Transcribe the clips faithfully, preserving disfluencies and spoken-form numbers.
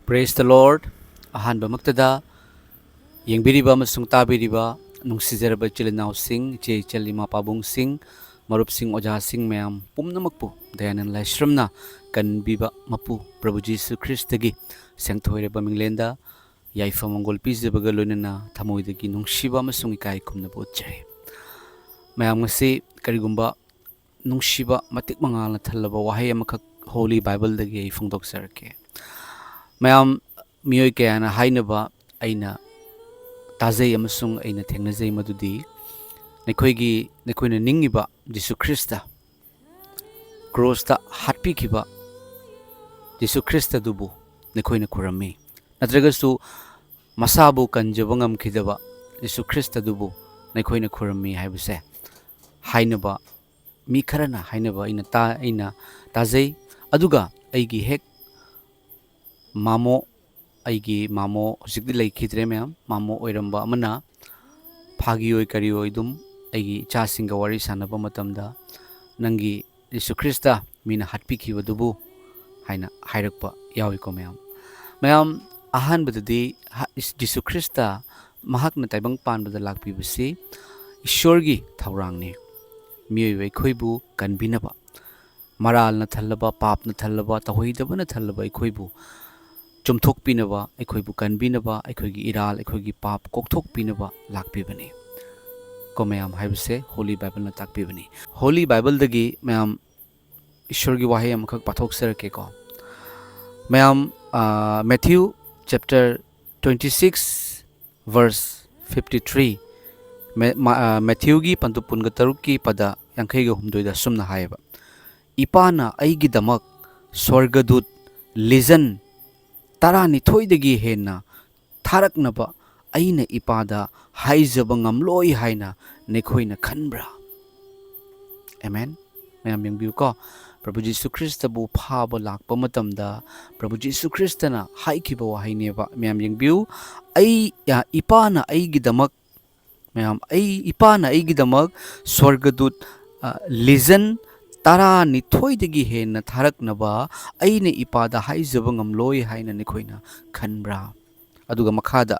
Praise the Lord. ꯑꯍꯥꯟꯕꯃꯛꯇꯗ ꯌꯦꯡꯕꯤꯔꯤꯕ ꯑꯃꯁꯨꯡ ꯇꯥꯕꯤꯔꯤꯕ ꯅꯨꯡꯁꯤꯖꯔꯕ ꯏꯆꯤꯜ ꯏꯅꯥꯎꯁꯤꯡ, ꯏꯆꯦ ꯏꯆꯜ, ꯏꯃꯥ ꯄꯥꯕꯨꯡꯁꯤꯡ, ꯃꯔꯨꯞꯁꯤꯡ, ꯑꯣꯖꯥꯁꯤꯡ ꯃꯌꯥꯝ ꯄꯨꯝꯅꯃꯛꯄꯨ ꯗꯌꯥꯅꯟ ꯂꯥꯏꯁ꯭ꯔꯝꯅ ꯀꯟꯕꯤꯕ ꯃꯄꯨ ꯄ꯭ꯔꯚꯨ ꯖꯤꯁꯨ ꯈ꯭ꯔꯤꯁꯇꯒꯤ ꯁꯦꯡꯊꯣꯏꯔꯕ ꯃꯤꯡꯂꯦꯟꯗ ꯌꯥꯏꯐ ꯃꯪꯒꯣꯜ ꯄꯤꯖꯕꯒ ꯂꯣꯏꯅꯅ ꯊꯃꯣꯏꯗꯒꯤ ꯅꯨꯡꯁꯤꯕ ꯑꯃꯁꯨꯡ ꯏꯀꯥꯏ ꯈꯨꯝꯅꯕ ꯎꯠꯆꯔꯤ꯫ ꯃꯌꯥꯝ, ꯉꯁꯤ ꯀꯔꯤꯒꯨꯝꯕ ꯅꯨꯡꯁꯤꯕ, ꯃꯇꯤꯛ ꯃꯉꯥꯜꯅ ꯊꯜꯂꯕ ꯋꯥꯍꯩ ꯑꯃꯈꯛ Holy Bible ꯗꯒꯤ ꯑꯩ ꯐꯣꯡꯗꯣꯛꯆꯔꯛꯀꯦ꯫ ꯃꯌꯥꯝ, ꯃꯤꯑꯣꯏ ꯀꯌꯥꯅ ꯍꯥꯏꯅꯕ ꯑꯩꯅ ꯇꯥꯖꯩ ꯑꯃꯁꯨꯡ ꯑꯩꯅ ꯊꯦꯡꯅꯖꯩ, ꯃꯗꯨꯗꯤ ꯅꯈꯣꯏꯒꯤ, ꯅꯈꯣꯏꯅ ꯅꯤꯡꯉꯤꯕ ꯖꯤꯁꯨ ꯈ꯭ꯔꯤꯁꯇ ꯀ꯭ꯔꯣꯁꯇ ꯍꯥꯠꯄꯤꯈꯤꯕ ꯖꯤꯁꯨ ꯈ꯭ꯔꯤꯁꯇꯗꯨꯕꯨ ꯅꯈꯣꯏꯅ ꯈꯨꯔꯨꯝꯃꯤ, ꯅꯠꯇ꯭ꯔꯒꯁꯨ ꯃꯁꯥꯕꯨ ꯀꯟꯖꯕ ꯉꯝꯈꯤꯗꯕ ꯖꯤꯁꯨ ꯈ꯭ꯔꯤꯁꯇꯗꯨꯕꯨ ꯅꯈꯣꯏꯅ ꯈꯨꯔꯨꯝꯃꯤ ꯍꯥꯏꯕꯁꯦ ꯍꯥꯏꯅꯕ, ꯃꯤ ꯈꯔꯅ ꯍꯥꯏꯅꯕ ꯑꯩꯅ ꯇꯥ-, ꯑꯩꯅ ꯇꯥꯖꯩ꯫ ꯑꯗꯨꯒ ꯑꯩꯒꯤ ꯍꯦꯛ ꯃꯥꯃꯣ, ꯑꯩꯒꯤ ꯃꯥꯃꯣ ꯍꯧꯖꯤꯛꯇꯤ ꯂꯩꯈꯤꯗ꯭ꯔꯦ ꯃꯌꯥꯝ, ꯃꯥꯃꯣ ꯑꯣꯏꯔꯝꯕ ꯑꯃꯅ ꯐꯥꯒꯤ ꯑꯣꯏ ꯀꯔꯤ ꯑꯣꯏ ꯑꯗꯨꯝ ꯑꯩꯒꯤ ꯏꯆꯥꯁꯤꯡꯒ ꯋꯥꯔꯤ ꯁꯥꯟꯅꯕ ꯃꯇꯝꯗ, "ꯅꯪꯒꯤ ꯖꯤꯁꯨ ꯈ꯭ꯔꯤꯁꯇ ꯃꯤꯅ ꯍꯥꯠꯄꯤꯈꯤꯕꯗꯨꯕꯨ?" ꯍꯥꯏꯅ ꯍꯥꯏꯔꯛꯄ ꯌꯥꯎꯏꯀꯣ ꯃꯌꯥꯝ꯫ ꯃꯌꯥꯝ, ꯑꯍꯥꯟꯕꯗꯗꯤ ꯍ-, ꯏꯁ-, ꯖꯤꯁꯨ ꯈ꯭ꯔꯤꯁꯇ ꯃꯍꯥꯛꯅ ꯇꯥꯏꯕꯪ ꯄꯥꯟꯕꯗ ꯂꯥꯛꯄꯤꯕꯁꯤ ꯏꯁꯣꯔꯒꯤ ꯊꯧꯔꯥꯡꯅꯤ꯫ ꯃꯤꯑꯣꯏꯕ ꯑꯩꯈꯣꯏꯕꯨ ꯀꯟꯕꯤꯅꯕ, ꯃꯔꯥꯜꯅ ꯊꯜꯂꯕ, ꯄꯥꯞꯅ ꯊꯜꯂꯕ, ꯇꯧꯍꯩꯗꯕꯅ ꯊꯜꯂꯕ ꯑꯩꯈꯣꯏꯕꯨ ꯆꯨꯝꯊꯣꯛꯄꯤꯅꯕ, ꯑꯩꯈꯣꯏꯕꯨ ꯀꯟꯕꯤꯅꯕ, ꯑꯩꯈꯣꯏꯒꯤ ꯏꯔꯥꯜ, ꯑꯩꯈꯣꯏꯒꯤ ꯄꯥꯞ ꯀꯣꯛꯊꯣꯛꯄꯤꯅꯕ ꯂꯥꯛꯄꯤꯕꯅꯤ꯫ ꯀꯣ ꯃꯌꯥꯝ, ꯍꯥꯏꯕꯁꯦ Holy Bible ꯅ ꯇꯥꯛꯄꯤꯕꯅꯤ꯫ Holy Bible ꯗꯒꯤ ꯃꯌꯥꯝ ꯏꯁꯣꯔꯒꯤ ꯋꯥꯍꯩ ꯑꯃꯈꯛ ꯄꯥꯊꯣꯛꯆꯔꯛꯀꯦꯀꯣ꯫ ꯃꯌꯥꯝ, ꯑ, Matthew chapter twenty six verse fifty three, ꯃꯦ-, ꯃ-, ꯑ, ꯃꯦꯊ꯭ꯌꯨꯒꯤ ꯄꯟꯗꯨꯞ ꯀꯨꯟꯒ ꯇꯔꯨꯛꯀꯤ ꯄꯗ ꯌꯥꯡꯈꯩꯒ ꯍꯨꯝꯗꯣꯏꯗ ꯑꯁꯨꯝꯅ ꯍꯥꯏꯌꯦꯕ, "ꯏꯄꯥꯅ ꯑꯩꯒꯤꯗꯃꯛ ꯁ꯭ꯋꯔꯒꯗꯨꯠ ꯂꯤꯖꯟ ꯇꯔꯥꯅꯤꯊꯣꯏꯗꯒꯤ ꯍꯦꯟꯅ ꯊꯥꯔꯛꯅꯕ ꯑꯩꯅ ꯏꯄꯥꯗ ꯍꯥꯏꯖꯕ ꯉꯝꯂꯣꯏ ꯍꯥꯏꯅ ꯅꯈꯣꯏꯅ ꯈꯟꯕ꯭ꯔꯥ?" ꯑꯦꯃꯦꯟ꯫ ꯃꯌꯥꯝ ꯌꯦꯡꯕꯤꯌꯨꯀꯣ, ꯄ꯭ꯔꯚꯨ ꯖꯤꯁꯨ ꯈ꯭ꯔꯤꯁꯇꯕꯨ ꯐꯥꯕ ꯂꯥꯛꯄ ꯃꯇꯝꯗ ꯄ꯭ꯔꯚꯨ ꯖꯤꯁꯨ ꯈ꯭ꯔꯤꯁꯇꯅ ꯍꯥꯏꯈꯤꯕ ꯋꯥꯍꯩꯅꯦꯕ꯫ ꯃꯌꯥꯝ ꯌꯦꯡꯕꯤꯌꯨ, "ꯑꯩ, ꯑ, ꯏꯄꯥꯅ ꯑꯩꯒꯤꯗꯃꯛ", ꯃꯌꯥꯝ, "ꯑꯩ, ꯏꯄꯥꯅ ꯑꯩꯒꯤꯗꯃꯛ ꯁ꯭ꯋꯔꯒꯗꯨꯠ, ꯑ, ꯂꯤꯖꯟ ꯇꯔꯥꯅꯤꯊꯣꯏꯗꯒꯤ ꯍꯦꯟꯅ ꯊꯥꯔꯛꯅꯕ ꯑꯩꯅ ꯏꯄꯥꯗ ꯍꯥꯏꯖꯕ ꯉꯝꯂꯣꯏ ꯍꯥꯏꯅ ꯅꯈꯣꯏꯅ ꯈꯟꯕ꯭ꯔꯥ? ꯑꯗꯨꯒ ꯃꯈꯥꯗ,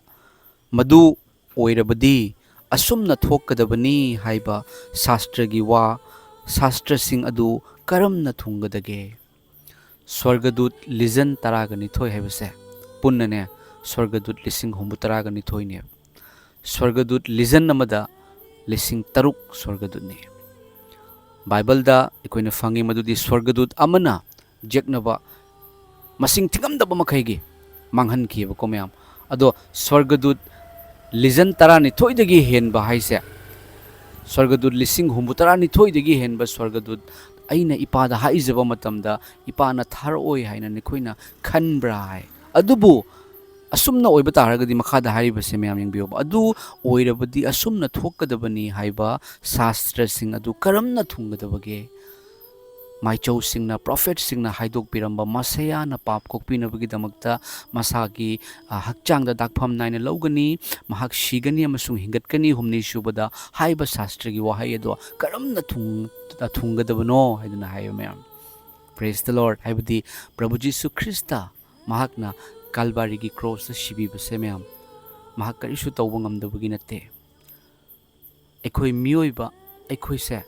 "ꯃꯗꯨ ꯑꯣꯏꯔꯕꯗꯤ ꯑꯁꯨꯝꯅ ꯊꯣꯛꯀꯗꯕꯅꯤ ꯍꯥꯏꯕ ꯁꯥꯁꯇ꯭ꯔꯒꯤ ꯋꯥ, ꯁꯥꯁꯇ꯭ꯔꯁꯤꯡ ꯑꯗꯨ ꯀꯔꯝꯅ ꯊꯨꯡꯒꯗꯒꯦ?" ꯁ꯭ꯋꯔꯒꯗꯨꯠ ꯂꯤꯖꯟ ꯇꯔꯥꯒ ꯅꯤꯊꯣꯏ ꯍꯥꯏꯕꯁꯦ ꯄꯨꯟꯅꯅꯦ, ꯁ꯭ꯋꯔꯒꯗꯨꯠ ꯂꯤꯁꯤꯡ ꯍꯨꯝꯐꯨ ꯇꯔꯥꯒ ꯅꯤꯊꯣꯏꯅꯦ꯫ ꯁ꯭ꯋꯔꯒꯗꯨꯠ ꯂꯤꯖꯟ ꯑꯃꯗ ꯂꯤꯁꯤꯡ ꯇꯔꯨꯛ ꯁ꯭ꯋꯔꯒꯗꯨꯠꯅꯤ꯫ ꯕꯥꯏꯕꯜꯗ ꯑꯩꯈꯣꯏꯅ ꯐꯪꯉꯤ ꯃꯗꯨꯗꯤ ꯁ꯭ꯋꯔꯒꯗꯨꯠ ꯑꯃꯅ ꯌꯦꯛꯅꯕ ꯃꯁꯤꯡ ꯊꯤꯉꯝꯗꯕ ꯃꯈꯩꯒꯤ ꯃꯥꯡꯍꯟꯈꯤꯑꯕꯀꯣ, ꯃꯌꯥꯝ꯫ ꯑꯗꯣ ꯁ꯭ꯋꯔꯒꯗꯨꯠ ꯂꯤꯖꯟ ꯇꯔꯥꯅꯤꯊꯣꯏꯗꯒꯤ ꯍꯦꯟꯕ ꯍꯥꯏꯁꯦ, ꯁ꯭ꯋꯔꯒꯗꯨꯠ ꯂꯤꯁꯤꯡ ꯍꯨꯝꯐꯨ ꯇꯔꯥꯅꯤꯊꯣꯏꯗꯒꯤ ꯍꯦꯟꯕ ꯁ꯭ꯋꯔꯒꯗꯨꯠ ꯑꯩꯅ ꯏꯄꯥꯗ ꯍꯥꯏꯖꯕ ꯃꯇꯝꯗ ꯏꯄꯥꯅ ꯊꯥꯔꯛꯑꯣꯏ ꯍꯥꯏꯅ ꯅꯈꯣꯏꯅ ꯈꯟꯕ꯭ꯔꯥ ꯍꯥꯏ꯫ ꯑꯗꯨꯕꯨ ꯑꯁꯨꯝꯅ ꯑꯣꯏꯕ ꯇꯥꯔꯒꯗꯤ, ꯃꯈꯥꯗ ꯍꯥꯏꯔꯤꯕꯁꯦ ꯃꯌꯥꯝ ꯌꯦꯡꯕꯤꯌꯣꯕ, "ꯑꯗꯨ ꯑꯣꯏꯔꯕꯗꯤ ꯑꯁꯨꯝꯅ ꯊꯣꯛꯀꯗꯕꯅꯤ ꯍꯥꯏꯕ ꯁꯥꯁꯇ꯭ꯔꯁꯤꯡ ꯑꯗꯨ ꯀꯔꯝꯅ ꯊꯨꯡꯒꯗꯕꯒꯦ?" ꯃꯥꯏꯆꯧꯁꯤꯡꯅ, ꯄ꯭ꯔꯣꯐꯦꯠꯁꯤꯡꯅ ꯍꯥꯏꯗꯣꯛꯄꯤꯔꯝꯕ ꯃꯁꯦꯌꯥꯅ ꯄꯥꯞ ꯀꯣꯛꯄꯤꯅꯕꯒꯤꯗꯃꯛꯇ ꯃꯁꯥꯒꯤ, ꯑ, ꯍꯛꯆꯥꯡꯗ ꯗꯥꯛꯐꯝ ꯅꯥꯏꯅ ꯂꯧꯒꯅꯤ, ꯃꯍꯥꯛ ꯁꯤꯒꯅꯤ ꯑꯃꯁꯨꯡ ꯍꯤꯡꯒꯠꯀꯅꯤ ꯍꯨꯝꯅꯤ ꯁꯨꯕꯗ ꯍꯥꯏꯕ ꯁꯥꯁꯇ꯭ꯔꯒꯤ ꯋꯥꯍꯩ ꯑꯗꯣ ꯀꯔꯝꯅ ꯊꯨꯡ-, ꯊꯨꯡꯒꯗꯕꯅꯣ ꯍꯥꯏꯗꯅ ꯍꯥꯏꯌꯦ, ꯃꯌꯥꯝ꯫ Praise the Lord꯫ ꯍꯥꯏꯕꯗꯤ ꯄ꯭ꯔꯚꯨ ꯖꯤꯁꯨ ꯈ꯭ꯔꯤꯁꯇ ꯃꯍꯥꯛꯅ ꯀꯥꯜꯕꯥꯔꯤꯒꯤ ꯀ꯭ꯔꯣꯁꯇ ꯁꯤꯕꯤꯕꯁꯦ, ꯃꯌꯥꯝ, ꯃꯍꯥꯛ ꯀꯔꯤꯁꯨ ꯇꯧꯕ ꯉꯝꯗꯕꯒꯤ ꯅꯠꯇꯦ꯫ ꯑꯩꯈꯣꯏ ꯃꯤꯑꯣꯏꯕ, ꯑꯩꯈꯣꯏꯁꯦ,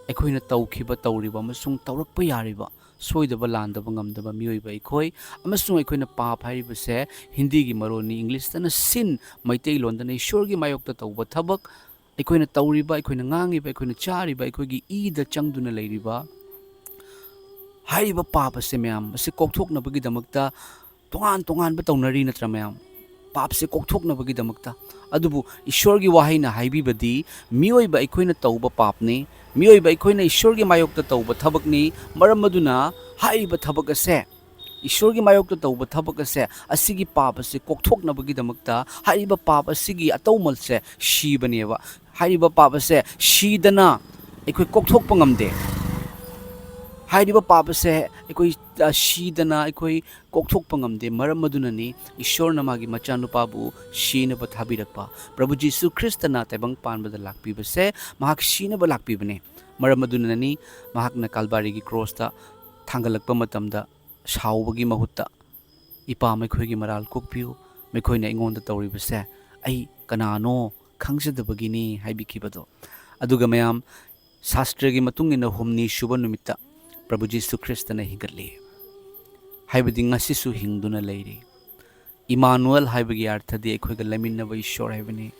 ꯑꯩꯈꯣꯏꯅ ꯇꯧꯈꯤꯕ, ꯇꯧꯔꯤꯕ ꯑꯃꯁꯨꯡ ꯇꯧꯔꯛꯄ ꯌꯥꯔꯤꯕ, ꯁꯣꯏꯗꯕ ꯂꯥꯟꯗꯕ ꯉꯝꯗꯕ ꯃꯤꯑꯣꯏꯕ ꯑꯩꯈꯣꯏ, ꯑꯃꯁꯨꯡ ꯑꯩꯈꯣꯏꯅ ꯄꯥꯞ ꯍꯥꯏꯔꯤꯕꯁꯦ ꯍꯤꯟꯗꯤꯒꯤ ꯃꯔꯣꯟꯅꯤ, ꯏꯪꯂꯤꯁꯇꯅ sin, ꯃꯩꯇꯩꯂꯣꯟꯗꯅ ꯏꯁꯣꯔꯒꯤ ꯃꯥꯌꯣꯛꯇ ꯇꯧꯕ ꯊꯕꯛ, ꯑꯩꯈꯣꯏꯅ ꯇꯧꯔꯤꯕ, ꯑꯩꯈꯣꯏꯅ ꯉꯥꯡꯉꯤꯕ, ꯑꯩꯈꯣꯏꯅ ꯆꯥꯔꯤꯕ, ꯑꯩꯈꯣꯏꯒꯤ ꯏꯗ ꯆꯪꯗꯨꯅ ꯂꯩꯔꯤꯕ ꯍꯥꯏꯔꯤꯕ ꯄꯥꯞ ꯑꯁꯦ ꯃꯌꯥꯝ ꯑꯁꯤ ꯀꯣꯛꯊꯣꯛꯅꯕꯒꯤꯗꯃꯛꯇ ꯇꯣꯉꯥꯟ ꯇꯣꯉꯥꯟꯕ ꯇꯧꯅꯔꯤ ꯅꯠꯇ꯭ꯔꯥ, ꯃꯌꯥꯝ? ꯄꯥꯞꯁꯦ ꯀꯣꯛꯊꯣꯛꯅꯕꯒꯤꯗꯃꯛꯇ꯫ ꯑꯗꯨꯕꯨ ꯏꯁꯣꯔꯒꯤ ꯋꯥꯍꯩꯅ ꯍꯥꯏꯕꯤꯕꯗꯤ ꯃꯤꯑꯣꯏꯕ ꯑꯩꯈꯣꯏꯅ ꯇꯧꯕ ꯄꯥꯞꯅꯤ, ꯃꯤꯑꯣꯏꯕ ꯑꯩꯈꯣꯏꯅ ꯏꯁꯣꯔꯒꯤ ꯃꯥꯌꯣꯛꯇ ꯇꯧꯕ ꯊꯕꯛꯅꯤ꯫ ꯃꯔꯝ ꯑꯗꯨꯅ ꯍꯥꯏꯔꯤꯕ ꯊꯕꯛ ꯑꯁꯦ, ꯏꯁꯣꯔꯒꯤ ꯃꯥꯌꯣꯛꯇ ꯇꯧꯕ ꯊꯕꯛ ꯑꯁꯦ, ꯑꯁꯤꯒꯤ ꯄꯥꯞ ꯑꯁꯤ ꯀꯣꯛꯊꯣꯛꯅꯕꯒꯤꯗꯃꯛꯇ ꯍꯥꯏꯔꯤꯕ ꯄꯥꯞ ꯑꯁꯤꯒꯤ ꯑꯇꯧꯃꯜꯁꯦ ꯁꯤꯕꯅꯦꯕ꯫ ꯍꯥꯏꯔꯤꯕ ꯄꯥꯞ ꯑꯁꯦ ꯁꯤꯗꯅ ꯑꯩꯈꯣꯏ ꯀꯣꯛꯊꯣꯛꯄ ꯉꯝꯗꯦ꯫ ꯍꯥꯏꯔꯤꯕ ꯄꯥꯞ ꯑꯁꯦ ꯑꯩꯈꯣꯏ, ꯑ, ꯁꯤꯗꯅ ꯑꯩꯈꯣꯏ ꯀꯣꯛꯊꯣꯛꯄ ꯉꯝꯗꯦ꯫ ꯃꯔꯝ ꯑꯗꯨꯅꯅꯤ ꯏꯁꯣꯔꯅ ꯃꯥꯒꯤ ꯃꯆꯥꯅꯨꯄꯥꯕꯨ ꯁꯤꯅꯕ ꯊꯥꯕꯤꯔꯛꯄ꯫ ꯄ꯭ꯔꯚꯨ ꯖꯤꯁꯨ ꯈ꯭ꯔꯤꯁꯇꯅ ꯇꯥꯏꯕꯪ ꯄꯥꯟꯕꯗ ꯂꯥꯛꯄꯤꯕꯁꯦ ꯃꯍꯥꯛ ꯁꯤꯅꯕ ꯂꯥꯛꯄꯤꯕꯅꯦ꯫ ꯃꯔꯝ ꯑꯗꯨꯅꯅꯤ ꯃꯍꯥꯛꯅ ꯀꯥꯜꯕꯥꯔꯤꯒꯤ ꯀ꯭ꯔꯣꯁꯇ ꯊꯥꯡꯒꯠꯂꯛꯄ ꯃꯇꯝꯗ ꯁꯥꯎꯕꯒꯤ ꯃꯍꯨꯠꯇ, "ꯏꯄꯥ, ꯃꯈꯣꯏꯒꯤ ꯃꯔꯥꯜ ꯀꯣꯛꯄꯤꯌꯨ, ꯃꯈꯣꯏꯅ ꯑꯩꯉꯣꯟꯗ ꯇꯧꯔꯤꯕꯁꯦ ꯑꯩ ꯀꯅꯥꯅꯣ ꯈꯪꯖꯗꯕꯒꯤꯅꯤ" ꯍꯥꯏꯕꯤꯈꯤꯕꯗꯣ꯫ ꯑꯗꯨꯒ ꯃꯌꯥꯝ, ꯁꯥꯁꯇ꯭ꯔꯒꯤ ꯃꯇꯨꯡ ꯏꯟꯅ ꯍꯨꯝꯅꯤ ꯁꯨꯕ ꯅꯨꯃꯤꯠꯇ ꯄ꯭ꯔꯚꯨ ꯖꯤꯁꯨ ꯈ꯭ꯔꯤꯁꯇꯅ ꯍꯤꯡꯒꯠꯂꯤ ꯍꯥꯏꯕꯗꯤ ꯉꯁꯤꯁꯨ ꯍꯤꯡꯗꯨꯅ ꯂꯩꯔꯤ꯫ ꯏꯃꯥꯅꯨꯑꯦꯜ ꯍꯥꯏꯕꯒꯤ ꯑꯔꯊꯗꯤ ꯑꯩꯈꯣꯏꯒ ꯂꯩꯃꯤꯟꯅꯕ ꯏꯁꯣꯔ ꯍꯥꯏꯕꯅꯤ꯫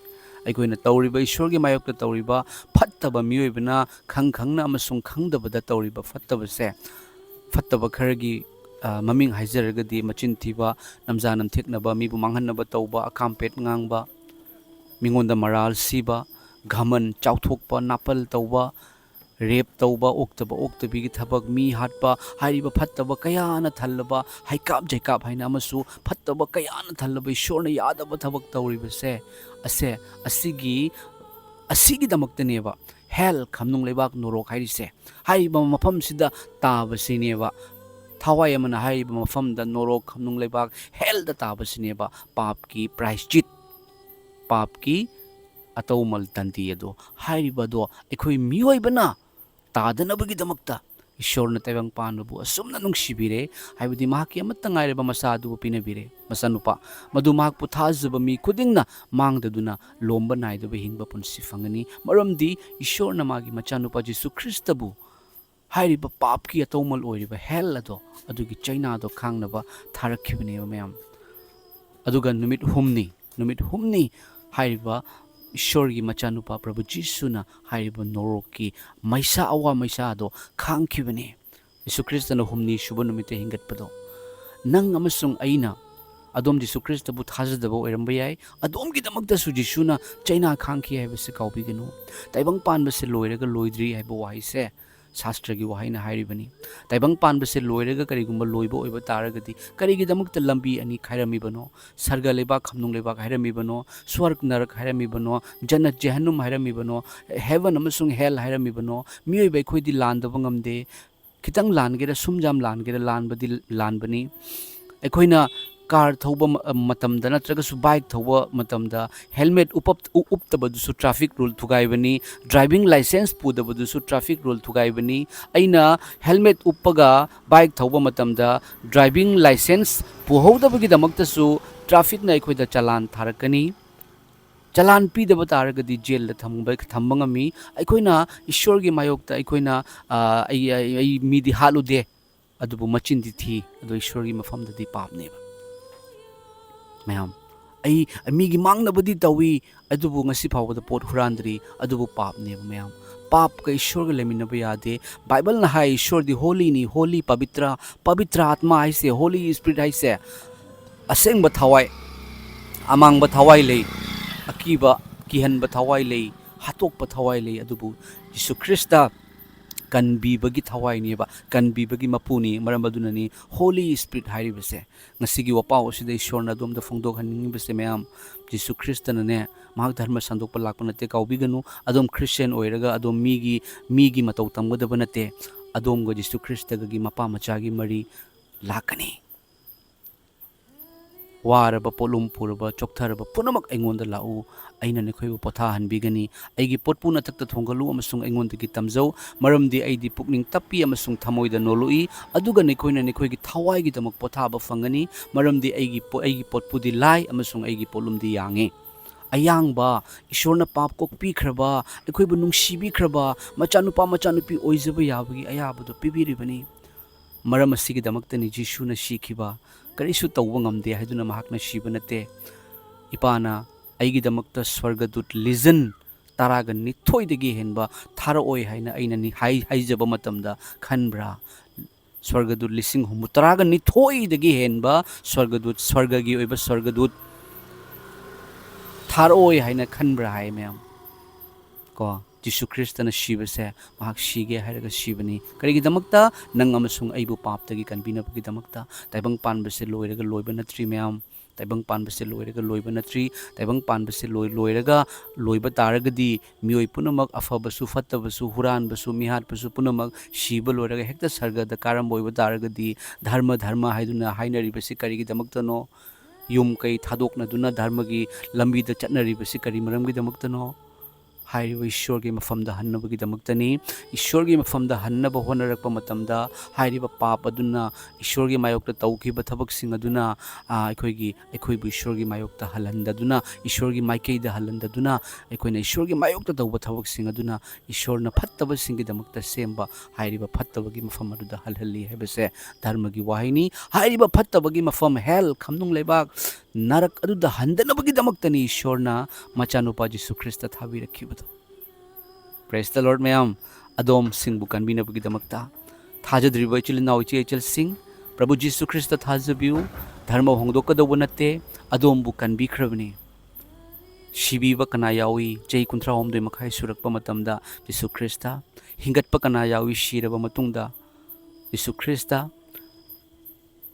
ꯑꯩꯈꯣꯏꯅ ꯇꯧꯔꯤꯕ, ꯏꯁꯣꯔꯒꯤ ꯃꯥꯌꯣꯛꯇ ꯇꯧꯔꯤꯕ ꯐꯠꯇꯕ, ꯃꯤꯑꯣꯏꯕꯅ ꯈꯪ ꯈꯪꯅ ꯑꯃꯁꯨꯡ ꯈꯪꯗꯕꯗ ꯇꯧꯔꯤꯕ ꯐꯠꯇꯕꯁꯦ, ꯐꯠꯇꯕ ꯈꯔꯒꯤ, ꯑ, ꯃꯃꯤꯡ ꯍꯥꯏꯖꯔꯒꯗꯤ ꯃꯆꯤꯟ ꯊꯤꯕ, ꯅꯝꯖꯥ ꯅꯝꯊꯦꯛꯅꯕ, ꯃꯤꯕꯨ ꯃꯥꯡꯍꯟꯅꯕ ꯇꯧꯕ, ꯑꯀꯥꯝꯄꯦꯠ ꯉꯥꯡꯕ, ꯃꯤꯉꯣꯟꯗ ꯃꯔꯥꯜ ꯁꯤꯕ, ꯘꯃꯟ, ꯆꯥꯎꯊꯣꯛꯄ, ꯅꯥꯄꯜ ꯇꯧꯕ, ꯔꯦꯞ ꯇꯧꯕ, ꯑꯣꯛꯇꯕ ꯑꯣꯛꯇꯕꯤꯒꯤ ꯊꯕꯛ, ꯃꯤ ꯍꯥꯠꯄ, ꯍꯥꯏꯔꯤꯕ ꯐꯠꯇꯕ ꯀꯌꯥꯅ ꯊꯜꯂꯕ, ꯍꯩꯀꯥꯞ ꯖꯩꯀꯥꯞ ꯍꯥꯏꯅ ꯑꯃꯁꯨ ꯐꯠꯇꯕ ꯀꯌꯥꯅ ꯊꯜꯂꯕ, ꯏꯁꯣꯔꯅ ꯌꯥꯗꯕ ꯊꯕꯛ ꯇꯧꯔꯤꯕꯁꯦ, ꯑꯁꯦ, ꯑꯁꯤꯒꯤ, ꯑꯁꯤꯒꯤꯗꯃꯛꯇꯅꯦꯕ ꯍꯦꯜ, ꯈꯝꯅꯨꯡ ꯂꯩꯕꯥꯛ, ꯅꯣꯔꯣꯛ ꯍꯥꯏꯔꯤꯁꯦ꯫ ꯍꯥꯏꯔꯤꯕ ꯃꯐꯝꯁꯤꯗ ꯇꯥꯕꯁꯤꯅꯦꯕ꯫ ꯊꯋꯥꯏ ꯑꯃꯅ ꯍꯥꯏꯔꯤꯕ ꯃꯐꯝꯗ ꯅꯣꯔꯣꯛ, ꯈꯝꯅꯨꯡ ꯂꯩꯕꯥꯛ, ꯍꯦꯜꯗ ꯇꯥꯕꯁꯤꯅꯦꯕ ꯄꯥꯞꯀꯤ ꯄ꯭ꯔꯥꯏꯁꯆꯤꯠ, ꯄꯥꯞꯀꯤ ꯑꯇꯧꯃꯜ ꯗꯟꯗꯤ ꯑꯗꯣ꯫ ꯍꯥꯏꯔꯤꯕ ꯑꯗꯣ ꯑꯩꯈꯣꯏ ꯃꯤꯑꯣꯏꯕꯅ ꯇꯥꯗꯅꯕꯒꯤꯗꯃꯛꯇ ꯏꯁꯣꯔꯅ ꯇꯥꯏꯕꯪ ꯄꯥꯟꯕꯕꯨ ꯑꯁꯨꯝꯅ ꯅꯨꯡꯁꯤꯕꯤꯔꯦ, ꯍꯥꯏꯕꯗꯤ ꯃꯍꯥꯛꯀꯤ ꯑꯃꯠꯇ ꯉꯥꯏꯔꯕ ꯃꯆꯥ ꯑꯗꯨꯕꯨ ꯄꯤꯅꯕꯤꯔꯦ, ꯃꯆꯥꯅꯨꯄꯥ, ꯃꯗꯨ ꯃꯍꯥꯛꯄꯨ ꯊꯥꯖꯕ ꯃꯤ ꯈꯨꯗꯤꯡꯅ ꯃꯥꯡꯗꯗꯨꯅ ꯂꯣꯝꯕ ꯅꯥꯏꯗꯕ ꯍꯤꯡꯕ ꯄꯨꯟꯁꯤ ꯐꯪꯒꯅꯤ꯫ ꯃꯔꯝꯗꯤ ꯏꯁꯣꯔꯅ ꯃꯥꯒꯤ ꯃꯆꯥꯅꯨꯄꯥ ꯖꯤꯁꯨ ꯈ꯭ꯔꯤꯁꯇꯕꯨ ꯍꯥꯏꯔꯤꯕ ꯄꯥꯞꯀꯤ ꯑꯇꯧꯃꯜ ꯑꯣꯏꯔꯤꯕ ꯍꯦꯜ ꯑꯗꯣ, ꯑꯗꯨꯒꯤ ꯆꯩꯅꯥꯗꯣ ꯈꯥꯡꯅꯕ ꯊꯥꯔꯛꯈꯤꯕꯅꯦꯕ ꯃꯌꯥꯝ꯫ ꯑꯗꯨꯒ ꯅꯨꯃꯤꯠ ꯍꯨꯝꯅꯤ, ꯅꯨꯃꯤꯠ ꯍꯨꯝꯅꯤ ꯍꯥꯏꯔꯤꯕ ꯏꯁꯣꯔꯒꯤ ꯃꯆꯥꯅꯨꯄꯥ ꯄ꯭ꯔꯚꯨ ꯖꯤꯁꯨꯅ ꯍꯥꯏꯔꯤꯕ ꯅꯣꯔꯣꯛꯀꯤ ꯃꯩꯁꯥ, ꯑꯋꯥ ꯃꯩꯁꯥ ꯑꯗꯣ ꯈꯥꯡꯈꯤꯕꯅꯦ꯫ ꯌꯤꯁꯨ ꯈ꯭ꯔꯤꯁꯇꯅ ꯍꯨꯝꯅꯤ ꯁꯨꯕ ꯅꯨꯃꯤꯠꯇ ꯍꯤꯡꯒꯠꯄꯗꯣ꯫ ꯅꯪ ꯑꯃꯁꯨꯡ ꯑꯩꯅ, ꯑꯗꯣꯝ ꯖꯤꯁꯨ ꯈ꯭ꯔꯤꯁꯇꯕꯨ ꯊꯥꯖꯗꯕ ꯑꯣꯏꯔꯝꯕ ꯌꯥꯏ, ꯑꯗꯣꯝꯒꯤꯗꯃꯛꯇꯁꯨ ꯖꯤꯁꯨꯅ ꯆꯩꯅꯥ ꯈꯥꯡꯈꯤ ꯍꯥꯏꯕꯁꯤ ꯀꯥꯎꯕꯤꯒꯅꯨ꯫ ꯇꯥꯏꯕꯪ ꯄꯥꯟꯕꯁꯦ ꯂꯣꯏꯔꯒ ꯂꯣꯏꯗ꯭ꯔꯤ ꯍꯥꯏꯕ ꯋꯥꯍꯩꯁꯦ ꯁꯥꯁꯇ꯭ꯔꯒꯤ ꯋꯥꯍꯩꯅ ꯍꯥꯏꯔꯤꯕꯅꯤ꯫ ꯇꯥꯏꯕꯪ ꯄꯥꯟꯕꯁꯦ ꯂꯣꯏꯔꯒ ꯀꯔꯤꯒꯨꯝꯕ ꯂꯣꯏꯕ ꯑꯣꯏꯕ ꯇꯥꯔꯒꯗꯤ ꯀꯔꯤꯒꯤꯗꯃꯛꯇ ꯂꯝꯕꯤ ꯑꯅꯤ ꯈꯥꯏꯔꯝꯃꯤꯕꯅꯣ? ꯁꯔꯒ ꯂꯩꯕꯥꯛ, ꯈꯝꯅꯨꯡ ꯂꯩꯕꯥꯛ ꯍꯥꯏꯔꯝꯃꯤꯕꯅꯣ? ꯁ꯭ꯋꯔꯒ ꯅꯔꯛ ꯍꯥꯏꯔꯝꯃꯤꯕꯅꯣ? ꯖꯟꯅꯠ ꯖꯦꯍꯟꯅꯨꯝ ꯍꯥꯏꯔꯝꯃꯤꯕꯅꯣ? ꯍꯦꯚꯟ ꯑꯃꯁꯨꯡ ꯍꯦꯜ ꯍꯥꯏꯔꯝꯃꯤꯕꯅꯣ? ꯃꯤꯑꯣꯏꯕ ꯑꯩꯈꯣꯏꯗꯤ ꯂꯥꯟꯗꯕ ꯉꯝꯗꯦ꯫ ꯈꯤꯇꯪ ꯂꯥꯟꯒꯦꯔꯥ, ꯁꯨꯝ ꯌꯥꯝ ꯂꯥꯟꯒꯦꯔꯥ, ꯂꯥꯟꯕꯗꯤ ꯂꯥꯟꯕꯅꯤ꯫ ꯑꯩꯈꯣꯏꯅ car ꯊꯧꯕ ꯃ-, ꯃꯇꯝꯗ ꯅꯠꯇ꯭ꯔꯒꯁꯨ bike ꯊꯧꯕ ꯃꯇꯝꯗ helmet ꯎꯞꯄꯞ-, ꯎ-, ꯎꯞꯇꯕꯗꯨꯁꯨ traffic rule ꯊꯨꯒꯥꯏꯕꯅꯤ, driving licence ꯄꯨꯗꯕꯗꯨꯁꯨ traffic rule ꯊꯨꯒꯥꯏꯕꯅꯤ꯫ ꯑꯩꯅ helmet ꯎꯞꯄꯒ bike ꯊꯧꯕ ꯃꯇꯝꯗ driving licence ꯄꯨꯍꯧꯗꯕꯒꯤꯗꯃꯛꯇꯁꯨ trafficꯅ ꯑꯩꯈꯣꯏꯗ ꯆꯂꯥꯟ ꯊꯥꯔꯛꯀꯅꯤ꯫ ꯆꯂꯥꯟ ꯄꯤꯗꯕ ꯇꯥꯔꯒꯗꯤ ꯖꯦꯜꯗ ꯊꯝꯕ, ꯊꯝꯕ ꯉꯝꯃꯤ꯫ ꯑꯩꯈꯣꯏꯅ ꯏꯁꯣꯔꯒꯤ ꯃꯥꯌꯣꯛꯇ ꯑꯩꯈꯣꯏꯅ, ꯑ, "ꯑꯩ, ꯑꯩ, ꯑꯩ ꯃꯤꯗꯤ ꯍꯥꯠꯂꯨꯗꯦ, ꯑꯗꯨꯕꯨ ꯃꯆꯤꯟꯗꯤ ꯊꯤ", ꯑꯗꯣ ꯏꯁꯣꯔꯒꯤ ꯃꯐꯝꯗꯗꯤ ꯄꯥꯞꯅꯦꯕ꯫ ꯃꯌꯥꯝ, ꯑꯩ ꯃꯤꯒꯤ ꯃꯥꯡꯅꯕꯗꯤ ꯇꯧꯏ, ꯑꯗꯨꯕꯨ ꯉꯁꯤ ꯐꯥꯎꯕꯗ ꯄꯣꯠ ꯍꯨꯔꯥꯟꯗ꯭ꯔꯤ, ꯑꯗꯨꯕꯨ ꯄꯥꯞꯅꯦꯕ ꯃꯌꯥꯝ꯫ ꯄꯥꯞꯀ ꯏꯁꯣꯔꯒ ꯂꯩꯃꯤꯟꯅꯕ ꯌꯥꯗꯦ꯫ ꯕꯥꯏꯕꯜꯅ ꯍꯥꯏ, ꯏꯁꯣꯔꯗꯤ holyꯅꯤ, holy, ꯄꯕꯤꯇ꯭ꯔ, ꯄꯕꯤꯇ꯭ꯔ ꯑꯥꯠꯃꯥ ꯍꯥꯏꯁꯦ, Holy Spirit ꯍꯥꯏꯁꯦ, ꯑꯁꯦꯡꯕ ꯊꯋꯥꯏ, ꯑꯃꯥꯡꯕ ꯊꯋꯥꯏ ꯂꯩ, ꯑꯀꯤꯕ, ꯀꯤꯍꯟꯕ ꯊꯋꯥꯏ ꯂꯩ, ꯍꯥꯠꯇꯣꯛꯄ ꯊꯋꯥꯏ ꯂꯩ, ꯑꯗꯨꯕꯨ ꯖꯤꯁꯨ ꯈ꯭ꯔꯤꯁꯇ ꯀꯟꯕꯤꯕꯒꯤ ꯊꯋꯥꯏꯅꯦꯕ, ꯀꯟꯕꯤꯕꯒꯤ ꯃꯄꯨꯅꯤ꯫ ꯃꯔꯝ ꯑꯗꯨꯅꯅꯤ Holy Spirit ꯍꯥꯏꯔꯤꯕꯁꯦ꯫ ꯉꯁꯤꯒꯤ ꯋꯥꯄꯥꯎ ꯑꯁꯤꯗ ꯏꯁꯣꯔꯅ ꯑꯗꯣꯝꯗ ꯐꯣꯡꯗꯣꯛꯍꯟꯅꯤꯡꯉꯤꯕꯁꯦ, ꯃꯌꯥꯝ, ꯖꯤꯁꯨ ꯈ꯭ꯔꯤꯁꯇꯅꯅꯦ, ꯃꯍꯥꯛ ꯙꯔꯃ ꯁꯟꯗꯣꯛꯄ ꯂꯥꯛꯄ ꯅꯠꯇꯦ, ꯀꯥꯎꯕꯤꯒꯅꯨ꯫ ꯑꯗꯣꯝ ꯈ꯭ꯔꯤꯁꯇꯤꯌꯥꯟ ꯑꯣꯏꯔꯒ ꯑꯗꯣꯝ ꯃꯤꯒꯤ, ꯃꯤꯒꯤ ꯃꯇꯧ ꯇꯝꯒꯗꯕ ꯅꯠꯇꯦ꯫ ꯑꯗꯣꯝꯒ ꯖꯤꯁꯨ ꯈ꯭ꯔꯤꯁꯇꯒꯤ ꯃꯄꯥ ꯃꯆꯥꯒꯤ ꯃꯔꯤ ꯂꯥꯛꯀꯅꯤ꯫ ꯋꯥꯔꯕ, ꯄꯣꯠꯂꯨꯝ ꯄꯨꯔꯕ, ꯆꯣꯛꯊꯔꯕ ꯄꯨꯝꯅꯃꯛ ꯑꯩꯉꯣꯟꯗ ꯂꯥꯛꯎ, ꯑꯩꯅ ꯅꯈꯣꯏꯕꯨ ꯄꯣꯊꯥꯍꯟꯕꯤꯒꯅꯤ꯫ ꯑꯩꯒꯤ ꯄꯣꯠꯄꯨ ꯅꯊꯛꯇ ꯊꯣꯡꯒꯠꯂꯨ ꯑꯃꯁꯨꯡ ꯑꯩꯉꯣꯟꯗꯒꯤ ꯇꯝꯖꯧ, ꯃꯔꯝꯗꯤ ꯑꯩꯗꯤ ꯄꯨꯛꯅꯤꯡ ꯇꯞꯄꯤ ꯑꯃꯁꯨꯡ ꯊꯃꯣꯏꯗ ꯅꯣꯜꯂꯨꯏ, ꯑꯗꯨꯒ ꯅꯈꯣꯏꯅ ꯅꯈꯣꯏꯒꯤ ꯊꯋꯥꯏꯒꯤꯗꯃꯛ ꯄꯣꯊꯥꯕ ꯐꯪꯒꯅꯤ, ꯃꯔꯝꯗꯤ ꯑꯩꯒꯤ ꯄꯣ-, ꯑꯩꯒꯤ ꯄꯣꯠꯄꯨꯗꯤ ꯂꯥꯏ ꯑꯃꯁꯨꯡ ꯑꯩꯒꯤ ꯄꯣꯠꯂꯨꯝꯗꯤ ꯌꯥꯡꯉꯤ꯫ ꯑꯌꯥꯡꯕ, ꯏꯁꯣꯔꯅ ꯄꯥꯞ ꯀꯣꯛꯄꯤꯈ꯭ꯔꯕ, ꯑꯩꯈꯣꯏꯕꯨ ꯅꯨꯡꯁꯤꯕꯤꯈ꯭ꯔꯕ ꯃꯆꯥꯅꯨꯄꯥ ꯃꯆꯥꯅꯨꯄꯤ ꯑꯣꯏꯖꯕ ꯌꯥꯕꯒꯤ ꯑꯌꯥꯕꯗꯨ ꯄꯤꯕꯤꯔꯤꯕꯅꯤ꯫ ꯃꯔꯝ ꯑꯁꯤꯒꯤꯗꯃꯛꯇꯅꯤ ꯖꯤꯁꯨꯅ ꯁꯤꯈꯤꯕ꯫ ꯀꯔꯤꯁꯨ ꯇꯧꯕ ꯉꯝꯗꯦ ꯍꯥꯏꯗꯨꯅ ꯃꯍꯥꯛꯅ ꯁꯤꯕ ꯅꯠꯇꯦ꯫ ꯏꯄꯥꯅ ꯑꯩꯒꯤꯗꯃꯛꯇ ꯁ꯭ꯋꯔꯒꯗꯨꯠ ꯂꯤꯖꯟ ꯇꯔꯥꯒ ꯅꯤꯊꯣꯏꯗꯒꯤ ꯍꯦꯟꯕ ꯊꯥꯔꯛꯑꯣꯏ ꯍꯥꯏꯅ ꯑꯩꯅ ꯅꯤ-, ꯍꯥꯏ-, ꯍꯥꯏꯖꯕ ꯃꯇꯝꯗ ꯈꯟꯕ꯭ꯔꯥ? ꯁ꯭ꯋꯔꯒꯗꯨꯠ ꯂꯤꯁꯤꯡ ꯍꯨꯝꯐꯨ, ꯇꯔꯥꯒ ꯅꯤꯊꯣꯏꯗꯒꯤ ꯍꯦꯟꯕ ꯁ꯭ꯋꯔꯒꯗꯨꯠ, ꯁ꯭ꯋꯔꯒꯒꯤ ꯑꯣꯏꯕ ꯁ꯭ꯋꯔꯒꯗꯨꯠ ꯊꯥꯔꯛꯑꯣꯏ ꯍꯥꯏꯅ ꯈꯟꯕ꯭ꯔꯥ ꯍꯥꯏ, ꯃꯌꯥꯝ꯫ ꯀꯣ, ꯖꯤꯁꯨ ꯈ꯭ꯔꯤꯁꯇꯅ ꯁꯤꯕꯁꯦ, ꯃꯍꯥꯛ ꯁꯤꯒꯦ ꯍꯥꯏꯔꯒ ꯁꯤꯕꯅꯤ꯫ ꯀꯔꯤꯒꯤꯗꯃꯛꯇ? ꯅꯪ ꯑꯃꯁꯨꯡ ꯑꯩꯕꯨ ꯄꯥꯞꯇꯒꯤ ꯀꯟꯕꯤꯅꯕꯒꯤꯗꯃꯛꯇ꯫ ꯇꯥꯏꯕꯪ ꯄꯥꯟꯕꯁꯦ ꯂꯣꯏꯔꯒ ꯂꯣꯏꯕ ꯅꯠꯇ꯭ꯔꯤ, ꯃꯌꯥꯝ꯫ ꯇꯥꯏꯕꯪ ꯄꯥꯟꯕꯁꯦ ꯂꯣꯏꯔꯒ ꯂꯣꯏꯕ ꯅꯠꯇ꯭ꯔꯤ꯫ ꯇꯥꯏꯕꯪ ꯄꯥꯟꯕꯁꯦ ꯂꯣꯏ-, ꯂꯣꯏꯔꯒ ꯂꯣꯏꯕ ꯇꯥꯔꯒꯗꯤ ꯃꯤꯑꯣꯏ ꯄꯨꯝꯅꯃꯛ, ꯑꯐꯕꯁꯨ ꯐꯠꯇꯕꯁꯨ, ꯍꯨꯔꯥꯟꯕꯁꯨ ꯃꯤꯍꯥꯠꯄꯁꯨ ꯄꯨꯝꯅꯃꯛ ꯁꯤꯕ ꯂꯣꯏꯔꯒ ꯍꯦꯛꯇ ꯁꯔꯒꯗ ꯀꯥꯔꯝꯕ ꯑꯣꯏꯕ ꯇꯥꯔꯒꯗꯤ, ꯙꯔꯃ, ꯙꯔꯃ ꯍꯥꯏꯗꯨꯅ ꯍꯥꯏꯅꯔꯤꯕꯁꯤ ꯀꯔꯤꯒꯤꯗꯃꯛꯇꯅꯣ? ꯌꯨꯝ ꯀꯩ ꯊꯥꯗꯣꯛꯅꯗꯨꯅ ꯙꯔꯃꯒꯤ ꯂꯝꯕꯤꯗ ꯆꯠꯅꯔꯤꯕꯁꯤ ꯀꯔꯤ ꯃꯔꯝꯒꯤꯗꯃꯛꯇꯅꯣ? ꯍꯥꯏꯔꯤꯕ ꯏꯁꯣꯔꯒꯤ ꯃꯐꯝꯗ ꯍꯟꯅꯕꯒꯤꯗꯃꯛꯇꯅꯤ꯫ ꯏꯁꯣꯔꯒꯤ ꯃꯐꯝꯗ ꯍꯟꯅꯕ ꯍꯣꯠꯅꯔꯛꯄ ꯃꯇꯝꯗ ꯍꯥꯏꯔꯤꯕ ꯄꯥꯞ ꯑꯗꯨꯅ, ꯏꯁꯣꯔꯒꯤ ꯃꯥꯌꯣꯛꯇ ꯇꯧꯈꯤꯕ ꯊꯕꯛꯁꯤꯡ ꯑꯗꯨꯅ, ꯑꯥ, ꯑꯩꯈꯣꯏꯒꯤ, ꯑꯩꯈꯣꯏꯕꯨ ꯏꯁꯣꯔꯒꯤ ꯃꯥꯌꯣꯛꯇ ꯍꯜꯍꯟꯗꯗꯨꯅ, ꯏꯁꯣꯔꯒꯤ ꯃꯥꯏꯀꯩꯗ ꯍꯜꯍꯟꯗꯗꯨꯅ, ꯑꯩꯈꯣꯏꯅ ꯏꯁꯣꯔꯒꯤ ꯃꯥꯌꯣꯛꯇ ꯇꯧꯕ ꯊꯕꯛꯁꯤꯡ ꯑꯗꯨꯅ ꯏꯁꯣꯔꯅ ꯐꯠꯇꯕꯁꯤꯡꯒꯤꯗꯃꯛꯇ ꯁꯦꯝꯕ ꯍꯥꯏꯔꯤꯕ ꯐꯠꯇꯕꯒꯤ ꯃꯐꯝ ꯑꯗꯨꯗ ꯍꯜꯍꯜꯂꯤ ꯍꯥꯏꯕꯁꯦ ꯙꯔꯃꯒꯤ ꯋꯥꯍꯩꯅꯤ꯫ ꯍꯥꯏꯔꯤꯕ ꯐꯠꯇꯕꯒꯤ ꯃꯐꯝ, ꯍꯦꯜ, ꯈꯝꯅꯨꯡ ꯂꯩꯕꯥꯛ, ꯅꯔꯛ ꯑꯗꯨꯗ ꯍꯟꯗꯅꯕꯒꯤꯗꯃꯛꯇꯅꯤ ꯏꯁꯣꯔꯅ ꯃꯆꯥꯅꯨꯄꯥ Jesus Christ ꯊꯥꯕꯤꯔꯛꯈꯤꯕꯗꯣ꯫ Praise the Lord, ꯃꯌꯥꯝ꯫ ꯑꯗꯣꯝꯁꯤꯡꯕꯨ ꯀꯟꯕꯤꯅꯕꯒꯤꯗꯃꯛꯇ ꯊꯥꯖꯗ꯭ꯔꯤꯕ ꯏꯆꯤꯜ ꯏꯅꯥꯎ, ꯏꯆꯦ ꯏꯆꯜꯁꯤꯡ, ꯄ꯭ꯔꯚꯨ ꯖꯤꯁꯨ ꯈ꯭ꯔꯤꯁꯇ ꯊꯥꯖꯕꯤꯌꯨ꯫ ꯙꯔꯃ ꯍꯣꯡꯗꯣꯛꯀꯗꯧꯕ ꯅꯠꯇꯦ, ꯑꯗꯣꯝꯕꯨ ꯀꯟꯕꯤꯈ꯭ꯔꯕꯅꯤ꯫ ꯁꯤꯕꯤꯕ ꯀꯅꯥ ꯌꯥꯎꯏ? ꯆꯍꯤ ꯀꯨꯟꯊ꯭ꯔꯥ ꯍꯨꯝꯗꯣꯏ ꯃꯈꯥꯏ ꯁꯨꯔꯛꯄ ꯃꯇꯝꯗ ꯖꯤꯁꯨ ꯈ꯭ꯔꯤꯁꯇ꯫ ꯍꯤꯡꯒꯠꯄ ꯀꯅꯥ ꯌꯥꯎꯏ? ꯁꯤꯔꯕ ꯃꯇꯨꯡꯗ ꯖꯤꯁꯨ ꯈ꯭ꯔꯤꯁꯇ꯫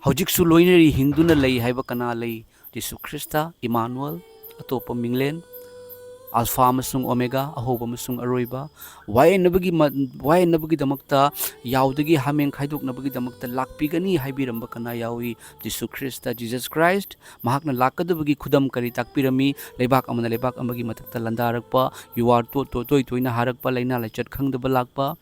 ꯍꯧꯖꯤꯛꯁꯨ ꯂꯣꯏꯅꯔꯤ, ꯍꯤꯡꯗꯨꯅ ꯂꯩ ꯍꯥꯏꯕ ꯀꯅꯥ ꯂꯩ? ꯖꯤꯁꯨ ꯈ꯭ꯔꯤꯁꯇ, ꯏꯃꯥꯅꯨꯑꯦꯜ, ꯑꯇꯣꯞꯄ ꯃꯤꯡꯂꯦꯟ, ꯑꯜꯐꯥ ꯑꯃꯁꯨꯡ ꯑꯣꯃꯦꯒꯥ, ꯑꯍꯧꯕ ꯑꯃꯁꯨꯡ ꯑꯔꯣꯏꯕ꯫ ꯋꯥꯌꯦꯟꯅꯕꯒꯤ ꯃ-, ꯋꯥꯌꯦꯟꯅꯕꯒꯤꯗꯃꯛꯇ, ꯌꯥꯎꯗꯒꯤ ꯍꯥꯃꯦꯡ ꯈꯥꯏꯗꯣꯛꯅꯕꯒꯤꯗꯃꯛꯇ ꯂꯥꯛꯄꯤꯒꯅꯤ ꯍꯥꯏꯕꯤꯔꯝꯕ ꯀꯅꯥ ꯌꯥꯎꯏ? Jesus Christ, Jesus Christ꯫ ꯃꯍꯥꯛꯅ ꯂꯥꯛꯀꯗꯕꯒꯤ ꯈꯨꯗꯝ ꯀꯔꯤ ꯇꯥꯛꯄꯤꯔꯝꯃꯤ? ꯂꯩꯕꯥꯛ ꯑꯃꯅ ꯂꯩꯕꯥꯛ ꯑꯃꯒꯤ ꯃꯊꯛꯇ ꯂꯥꯟꯗꯥꯔꯛꯄ, ꯌꯨ ꯑꯥꯔ ꯇꯣ-, ꯇꯣ-, ꯇꯣꯏ ꯇꯣꯏꯅ ꯍꯥꯔꯛꯄ, ꯂꯥꯏꯅꯥ ꯂꯥꯏꯆꯠ ꯈꯪꯗꯕ ꯂꯥꯛꯄ,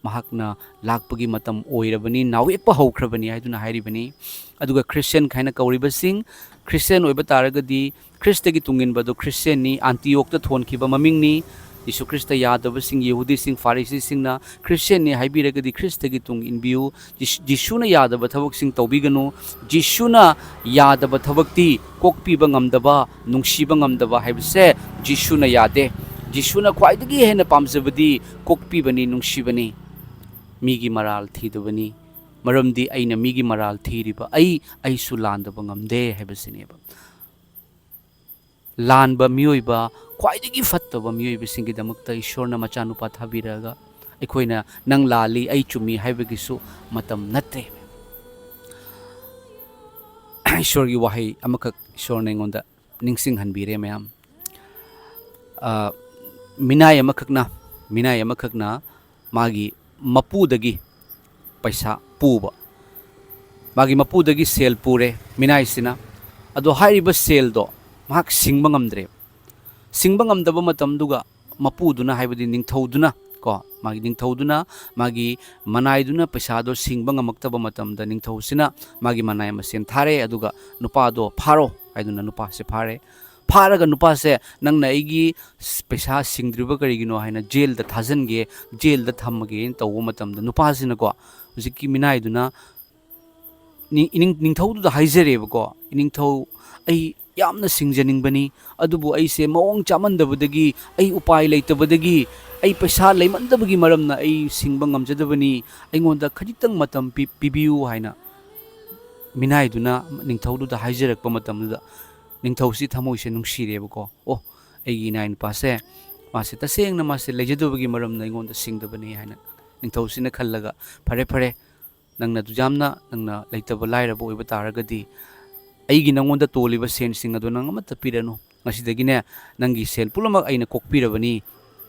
ꯃꯍꯥꯛꯅ ꯂꯥꯛꯄꯒꯤ ꯃꯇꯝ ꯑꯣꯏꯔꯕꯅꯤ, ꯅꯥꯎꯌꯦꯛꯄ ꯍꯧꯈ꯭ꯔꯕꯅꯤ ꯍꯥꯏꯗꯨꯅ ꯍꯥꯏꯔꯤꯕꯅꯤ꯫ ꯑꯗꯨꯒ ꯈ꯭ꯔꯤꯁꯇꯤꯌꯟ ꯍꯥꯏꯅ ꯀꯧꯔꯤꯕꯁꯤꯡ, ꯈ꯭ꯔꯤꯁꯇꯤꯌꯟ ꯑꯣꯏꯕ ꯇꯥꯔꯒꯗꯤ ꯈ꯭ꯔꯤꯁꯇꯒꯤ ꯇꯨꯡ ꯏꯟꯕꯗꯨ ꯈ꯭ꯔꯤꯁꯇꯤꯌꯟꯅꯤ, ꯑꯟꯇꯤꯌꯣꯛꯇ ꯊꯣꯟꯈꯤꯕ ꯃꯃꯤꯡꯅꯤ꯫ ꯖꯤꯁꯨ ꯈ꯭ꯔꯤꯁꯇ ꯌꯥꯗꯕꯁꯤꯡ, ꯌꯍꯨꯗꯤꯁꯤꯡ, ꯐꯥꯔꯤꯁꯤꯁꯤꯡꯅ ꯈ꯭ꯔꯤꯁꯇꯤꯌꯟꯅꯤ ꯍꯥꯏꯕꯤꯔꯒꯗꯤ ꯈ꯭ꯔꯤꯁꯇꯒꯤ ꯇꯨꯡ ꯏꯟꯕꯤꯌꯨ꯫ ꯖꯤꯁ-, ꯖꯤꯁꯨꯅ ꯌꯥꯗꯕ ꯊꯕꯛꯁꯤꯡ ꯇꯧꯕꯤꯒꯅꯨ꯫ ꯖꯤꯁꯨꯅ ꯌꯥꯗꯕ ꯊꯕꯛꯇꯤ ꯀꯣꯛꯄꯤꯕ ꯉꯝꯗꯕ, ꯅꯨꯡꯁꯤꯕ ꯉꯝꯗꯕ ꯍꯥꯏꯕꯁꯦ ꯖꯤꯁꯨꯅ ꯌꯥꯗꯦ꯫ ꯖꯤꯁꯨꯅ ꯈ꯭ꯋꯥꯏꯗꯒꯤ ꯍꯦꯟꯅ ꯄꯥꯝꯖꯕꯗꯤ ꯀꯣꯛꯄꯤꯕꯅꯤ, ꯅꯨꯡꯁꯤꯕꯅꯤ꯫ ꯃꯤꯒꯤ ꯃꯔꯥꯜ ꯊꯤꯗꯕꯅꯤ꯫ ꯃꯔꯝꯗꯤ ꯑꯩꯅ ꯃꯤꯒꯤ ꯃꯔꯥꯜ ꯊꯤꯔꯤꯕ ꯑꯩ, ꯑꯩꯁꯨ ꯂꯥꯟꯗꯕ ꯉꯝꯗꯦ ꯍꯥꯏꯕꯁꯤꯅꯦꯕ꯫ ꯂꯥꯟꯕ ꯃꯤꯑꯣꯏꯕ, ꯈ꯭ꯋꯥꯏꯗꯒꯤ ꯐꯠꯇꯕ ꯃꯤꯑꯣꯏꯕꯁꯤꯡꯒꯤꯗꯃꯛꯇ ꯏꯁꯣꯔꯅ ꯃꯆꯥꯅꯨꯄꯥ ꯊꯥꯕꯤꯔꯛꯑꯒ ꯑꯩꯈꯣꯏꯅ ꯅꯪ ꯂꯥꯜꯂꯤ, ꯑꯩ ꯆꯨꯝꯃꯤ ꯍꯥꯏꯕꯒꯤꯁꯨ ꯃꯇꯝ ꯅꯠꯇꯦ꯫ ꯏꯁꯣꯔꯒꯤ ꯋꯥꯍꯩ ꯑꯃꯈꯛ ꯏꯁꯣꯔꯅ ꯑꯩꯉꯣꯟꯗ ꯅꯤꯡꯁꯤꯡꯍꯟꯕꯤꯔꯦ ꯃꯌꯥꯝ꯫ ꯑ, ꯃꯤꯅꯥꯏ ꯑꯃꯈꯛꯅ, ꯃꯤꯅꯥꯏ ꯑꯃꯈꯛꯅ ꯃꯥꯒꯤ ꯃꯄꯨꯗꯒꯤ ꯄꯩꯁꯥ ꯄꯨꯕ, ꯃꯥꯒꯤ ꯃꯄꯨꯗꯒꯤ ꯁꯦꯜ ꯄꯨꯔꯦ ꯃꯤꯅꯥꯏꯁꯤꯅ꯫ ꯑꯗꯣ ꯍꯥꯏꯔꯤꯕ ꯁꯦꯜꯗꯣ ꯃꯍꯥꯛ ꯁꯤꯡꯕ ꯉꯝꯗ꯭ꯔꯦ꯫ ꯁꯤꯡꯕ ꯉꯝꯗꯕ ꯃꯇꯝꯗꯨꯒ ꯃꯄꯨꯗꯨꯅ, ꯍꯥꯏꯕꯗꯤ ꯅꯤꯡꯊꯧꯗꯨꯅ ꯀꯣ, ꯃꯥꯒꯤ ꯅꯤꯡꯊꯧꯗꯨꯅ, ꯃꯥꯒꯤ ꯃꯅꯥꯏꯗꯨꯅ ꯄꯩꯁꯥꯗꯣ ꯁꯤꯡꯕ ꯉꯝꯃꯛꯇꯕ ꯃꯇꯝꯗ ꯅꯤꯡꯊꯧꯁꯤꯅ ꯃꯥꯒꯤ ꯃꯅꯥꯏ ꯃꯁꯦꯟ ꯊꯥꯔꯦ, ꯑꯗꯨꯒ ꯅꯨꯄꯥꯗꯣ ꯐꯥꯔꯣ ꯍꯥꯏꯗꯨꯅ ꯅꯨꯄꯥꯁꯦ ꯐꯥꯔꯦ꯫ ꯐꯥꯔꯒ ꯅꯨꯄꯥꯁꯦ, "ꯅꯪꯅ ꯑꯩꯒꯤ ꯄꯩꯁꯥ ꯁꯤꯡꯗ꯭ꯔꯤꯕ ꯀꯔꯤꯒꯤꯅꯣ?" ꯍꯥꯏꯅ ꯖꯦꯜꯗ ꯊꯥꯖꯤꯟꯒꯦ, ꯖꯦꯜꯗ ꯊꯝꯃꯒꯦꯅ ꯇꯧꯕ ꯃꯇꯝꯗ ꯅꯨꯄꯥꯁꯤꯅꯀꯣ, ꯍꯧꯖꯤꯛꯀꯤ ꯃꯤꯅꯥꯏꯗꯨꯅ ꯅꯤ-, ꯏꯅꯤꯡ-, ꯅꯤꯡꯊꯧꯗꯨꯗ ꯍꯥꯏꯖꯔꯦꯕꯀꯣ, "ꯏꯅꯤꯡꯊꯧ, ꯑꯩ ꯌꯥꯝꯅ ꯁꯤꯡꯖꯅꯤꯡꯕꯅꯤ, ꯑꯗꯨꯕꯨ ꯑꯩꯁꯦ ꯃꯑꯣꯡ ꯆꯥꯃꯟꯗꯕꯗꯒꯤ, ꯑꯩ ꯎꯄꯥꯏ ꯂꯩꯇꯕꯗꯒꯤ, ꯑꯩ ꯄꯩꯁꯥ ꯂꯩꯃꯟꯗꯕꯒꯤ ꯃꯔꯝꯅ ꯑꯩ ꯁꯤꯡꯕ ꯉꯝꯖꯗꯕꯅꯤ, ꯑꯩꯉꯣꯟꯗ ꯈꯖꯤꯛꯇꯪ ꯃꯇꯝ ꯄꯤ-, ꯄꯤꯕꯤꯌꯨ" ꯍꯥꯏꯅ ꯃꯤꯅꯥꯏꯗꯨꯅ ꯅꯤꯡꯊꯧꯗꯨꯗ ꯍꯥꯏꯖꯔꯛꯄ ꯃꯇꯝꯗꯨꯗ, ꯅꯤꯡꯊꯧꯁꯤ ꯊꯃꯣꯏꯁꯦ ꯅꯨꯡꯁꯤꯔꯦꯕꯀꯣ꯫ "ꯑꯣ, ꯑꯩꯒꯤ ꯏꯅꯥꯏ ꯅꯨꯄꯥꯁꯦ, ꯃꯥꯁꯦ ꯇꯁꯦꯡꯅ ꯃꯥꯁꯦ ꯂꯩꯖꯗꯕꯒꯤ ꯃꯔꯝꯅ ꯑꯩꯉꯣꯟꯗ ꯁꯤꯡꯗꯕꯅꯤ" ꯍꯥꯏꯅ ꯅꯤꯡꯊꯧꯁꯤꯅ ꯈꯜꯂꯒ, "ꯐꯔꯦ, ꯐꯔꯦ, ꯅꯪꯅ ꯑꯗꯨ ꯌꯥꯝꯅ, ꯅꯪꯅ ꯂꯩꯇꯕ ꯂꯥꯏꯔꯕ ꯑꯣꯏꯕ ꯇꯥꯔꯒꯗꯤ, ꯑꯩꯒꯤ ꯅꯉꯣꯟꯗ ꯇꯣꯜꯂꯤꯕ ꯁꯦꯟꯁꯤꯡ ꯑꯗꯣ ꯅꯪ ꯑꯃꯠꯇ ꯄꯤꯔꯅꯨ꯫ ꯉꯁꯤꯗꯒꯤꯅꯦ, ꯅꯪꯒꯤ ꯁꯦꯜ ꯄꯨꯝꯅꯃꯛ ꯑꯩꯅ ꯀꯣꯛꯄꯤꯔꯕꯅꯤ꯫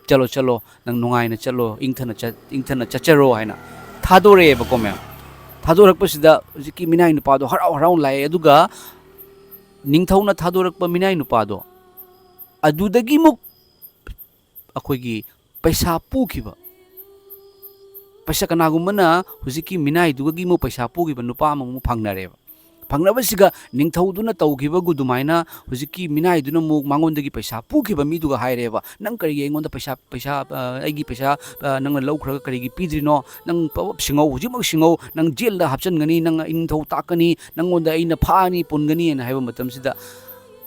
ꯆꯠꯂꯣ, ꯆꯠꯂꯣ, ꯅꯪ ꯅꯨꯡꯉꯥꯏꯅ ꯆꯠꯂꯣ, ꯏꯪꯊꯅ ꯆꯠ-, ꯏꯪꯊꯅ ꯆꯠꯆꯔꯣ" ꯍꯥꯏꯅ ꯊꯥꯗꯣꯔꯛꯑꯦꯕꯀꯣ ꯃꯌꯥꯝ꯫ ꯊꯥꯗꯣꯔꯛꯄꯁꯤꯗ ꯍꯧꯖꯤꯛꯀꯤ ꯃꯤꯅꯥꯏ ꯅꯨꯄꯥꯗꯣ ꯍꯔꯥꯎ ꯍꯔꯥꯎ ꯂꯥꯛꯑꯦ꯫ ꯑꯗꯨꯒ ꯅꯤꯡꯊꯧꯅ ꯊꯥꯗꯣꯔꯛꯄ ꯃꯤꯅꯥꯏ ꯅꯨꯄꯥꯗꯣ ꯑꯗꯨꯗꯒꯤꯃꯨꯛ ꯑꯩꯈꯣꯏꯒꯤ ꯄꯩꯁꯥ ꯄꯨꯈꯤꯕ, ꯄꯩꯁꯥ, ꯀꯅꯥꯒꯨꯝꯕꯅ ꯍꯧꯖꯤꯛꯀꯤ ꯃꯤꯅꯥꯏꯗꯨꯒꯤ ꯑꯃꯨꯛ ꯄꯩꯁꯥ ꯄꯨꯈꯤꯕ ꯅꯨꯄꯥ ꯑꯃꯃꯨꯛ ꯐꯪꯅꯔꯦꯕ꯫ ꯐꯪꯅꯕꯁꯤꯒ ꯅꯤꯡꯊꯧꯗꯨꯅ ꯇꯧꯈꯤꯕꯒꯨ ꯑꯗꯨꯃꯥꯏꯅ ꯍꯧꯖꯤꯛꯀꯤ ꯃꯤꯅꯥꯏꯗꯨꯅ ꯑꯃꯨꯛ ꯃꯉꯣꯟꯗꯒꯤ ꯄꯩꯁꯥ ꯄꯨꯈꯤꯕ ꯃꯤꯗꯨꯒ ꯍꯥꯏꯔꯦꯕ, "ꯅꯪ ꯀꯔꯤꯒꯤ ꯑꯩꯉꯣꯟꯗ ꯄꯩꯁꯥ, ꯄꯩꯁꯥ, ꯑ, ꯑꯩꯒꯤ ꯄꯩꯁꯥ, ꯑ, ꯅꯪꯅ ꯂꯧꯈ꯭ꯔꯒ ꯀꯔꯤꯒꯤ ꯄꯤꯗ꯭ꯔꯤꯅꯣ? ꯅꯪ ꯄ-, ꯁꯤꯡꯉꯧ, ꯍꯧꯖꯤꯛꯃꯛ ꯁꯤꯡꯉꯧ, ꯅꯪ ꯖꯦꯜꯗ ꯍꯥꯞꯆꯤꯟꯒꯅꯤ, ꯅꯪ ꯅꯤꯡꯊꯧ ꯇꯥꯛꯀꯅꯤ, ꯅꯪꯉꯣꯟꯗ ꯑꯩꯅ ꯐꯥꯅꯤ, ꯄꯨꯟꯒꯅꯤ" ꯍꯥꯏꯅ ꯍꯥꯏꯕ ꯃꯇꯝꯁꯤꯗ,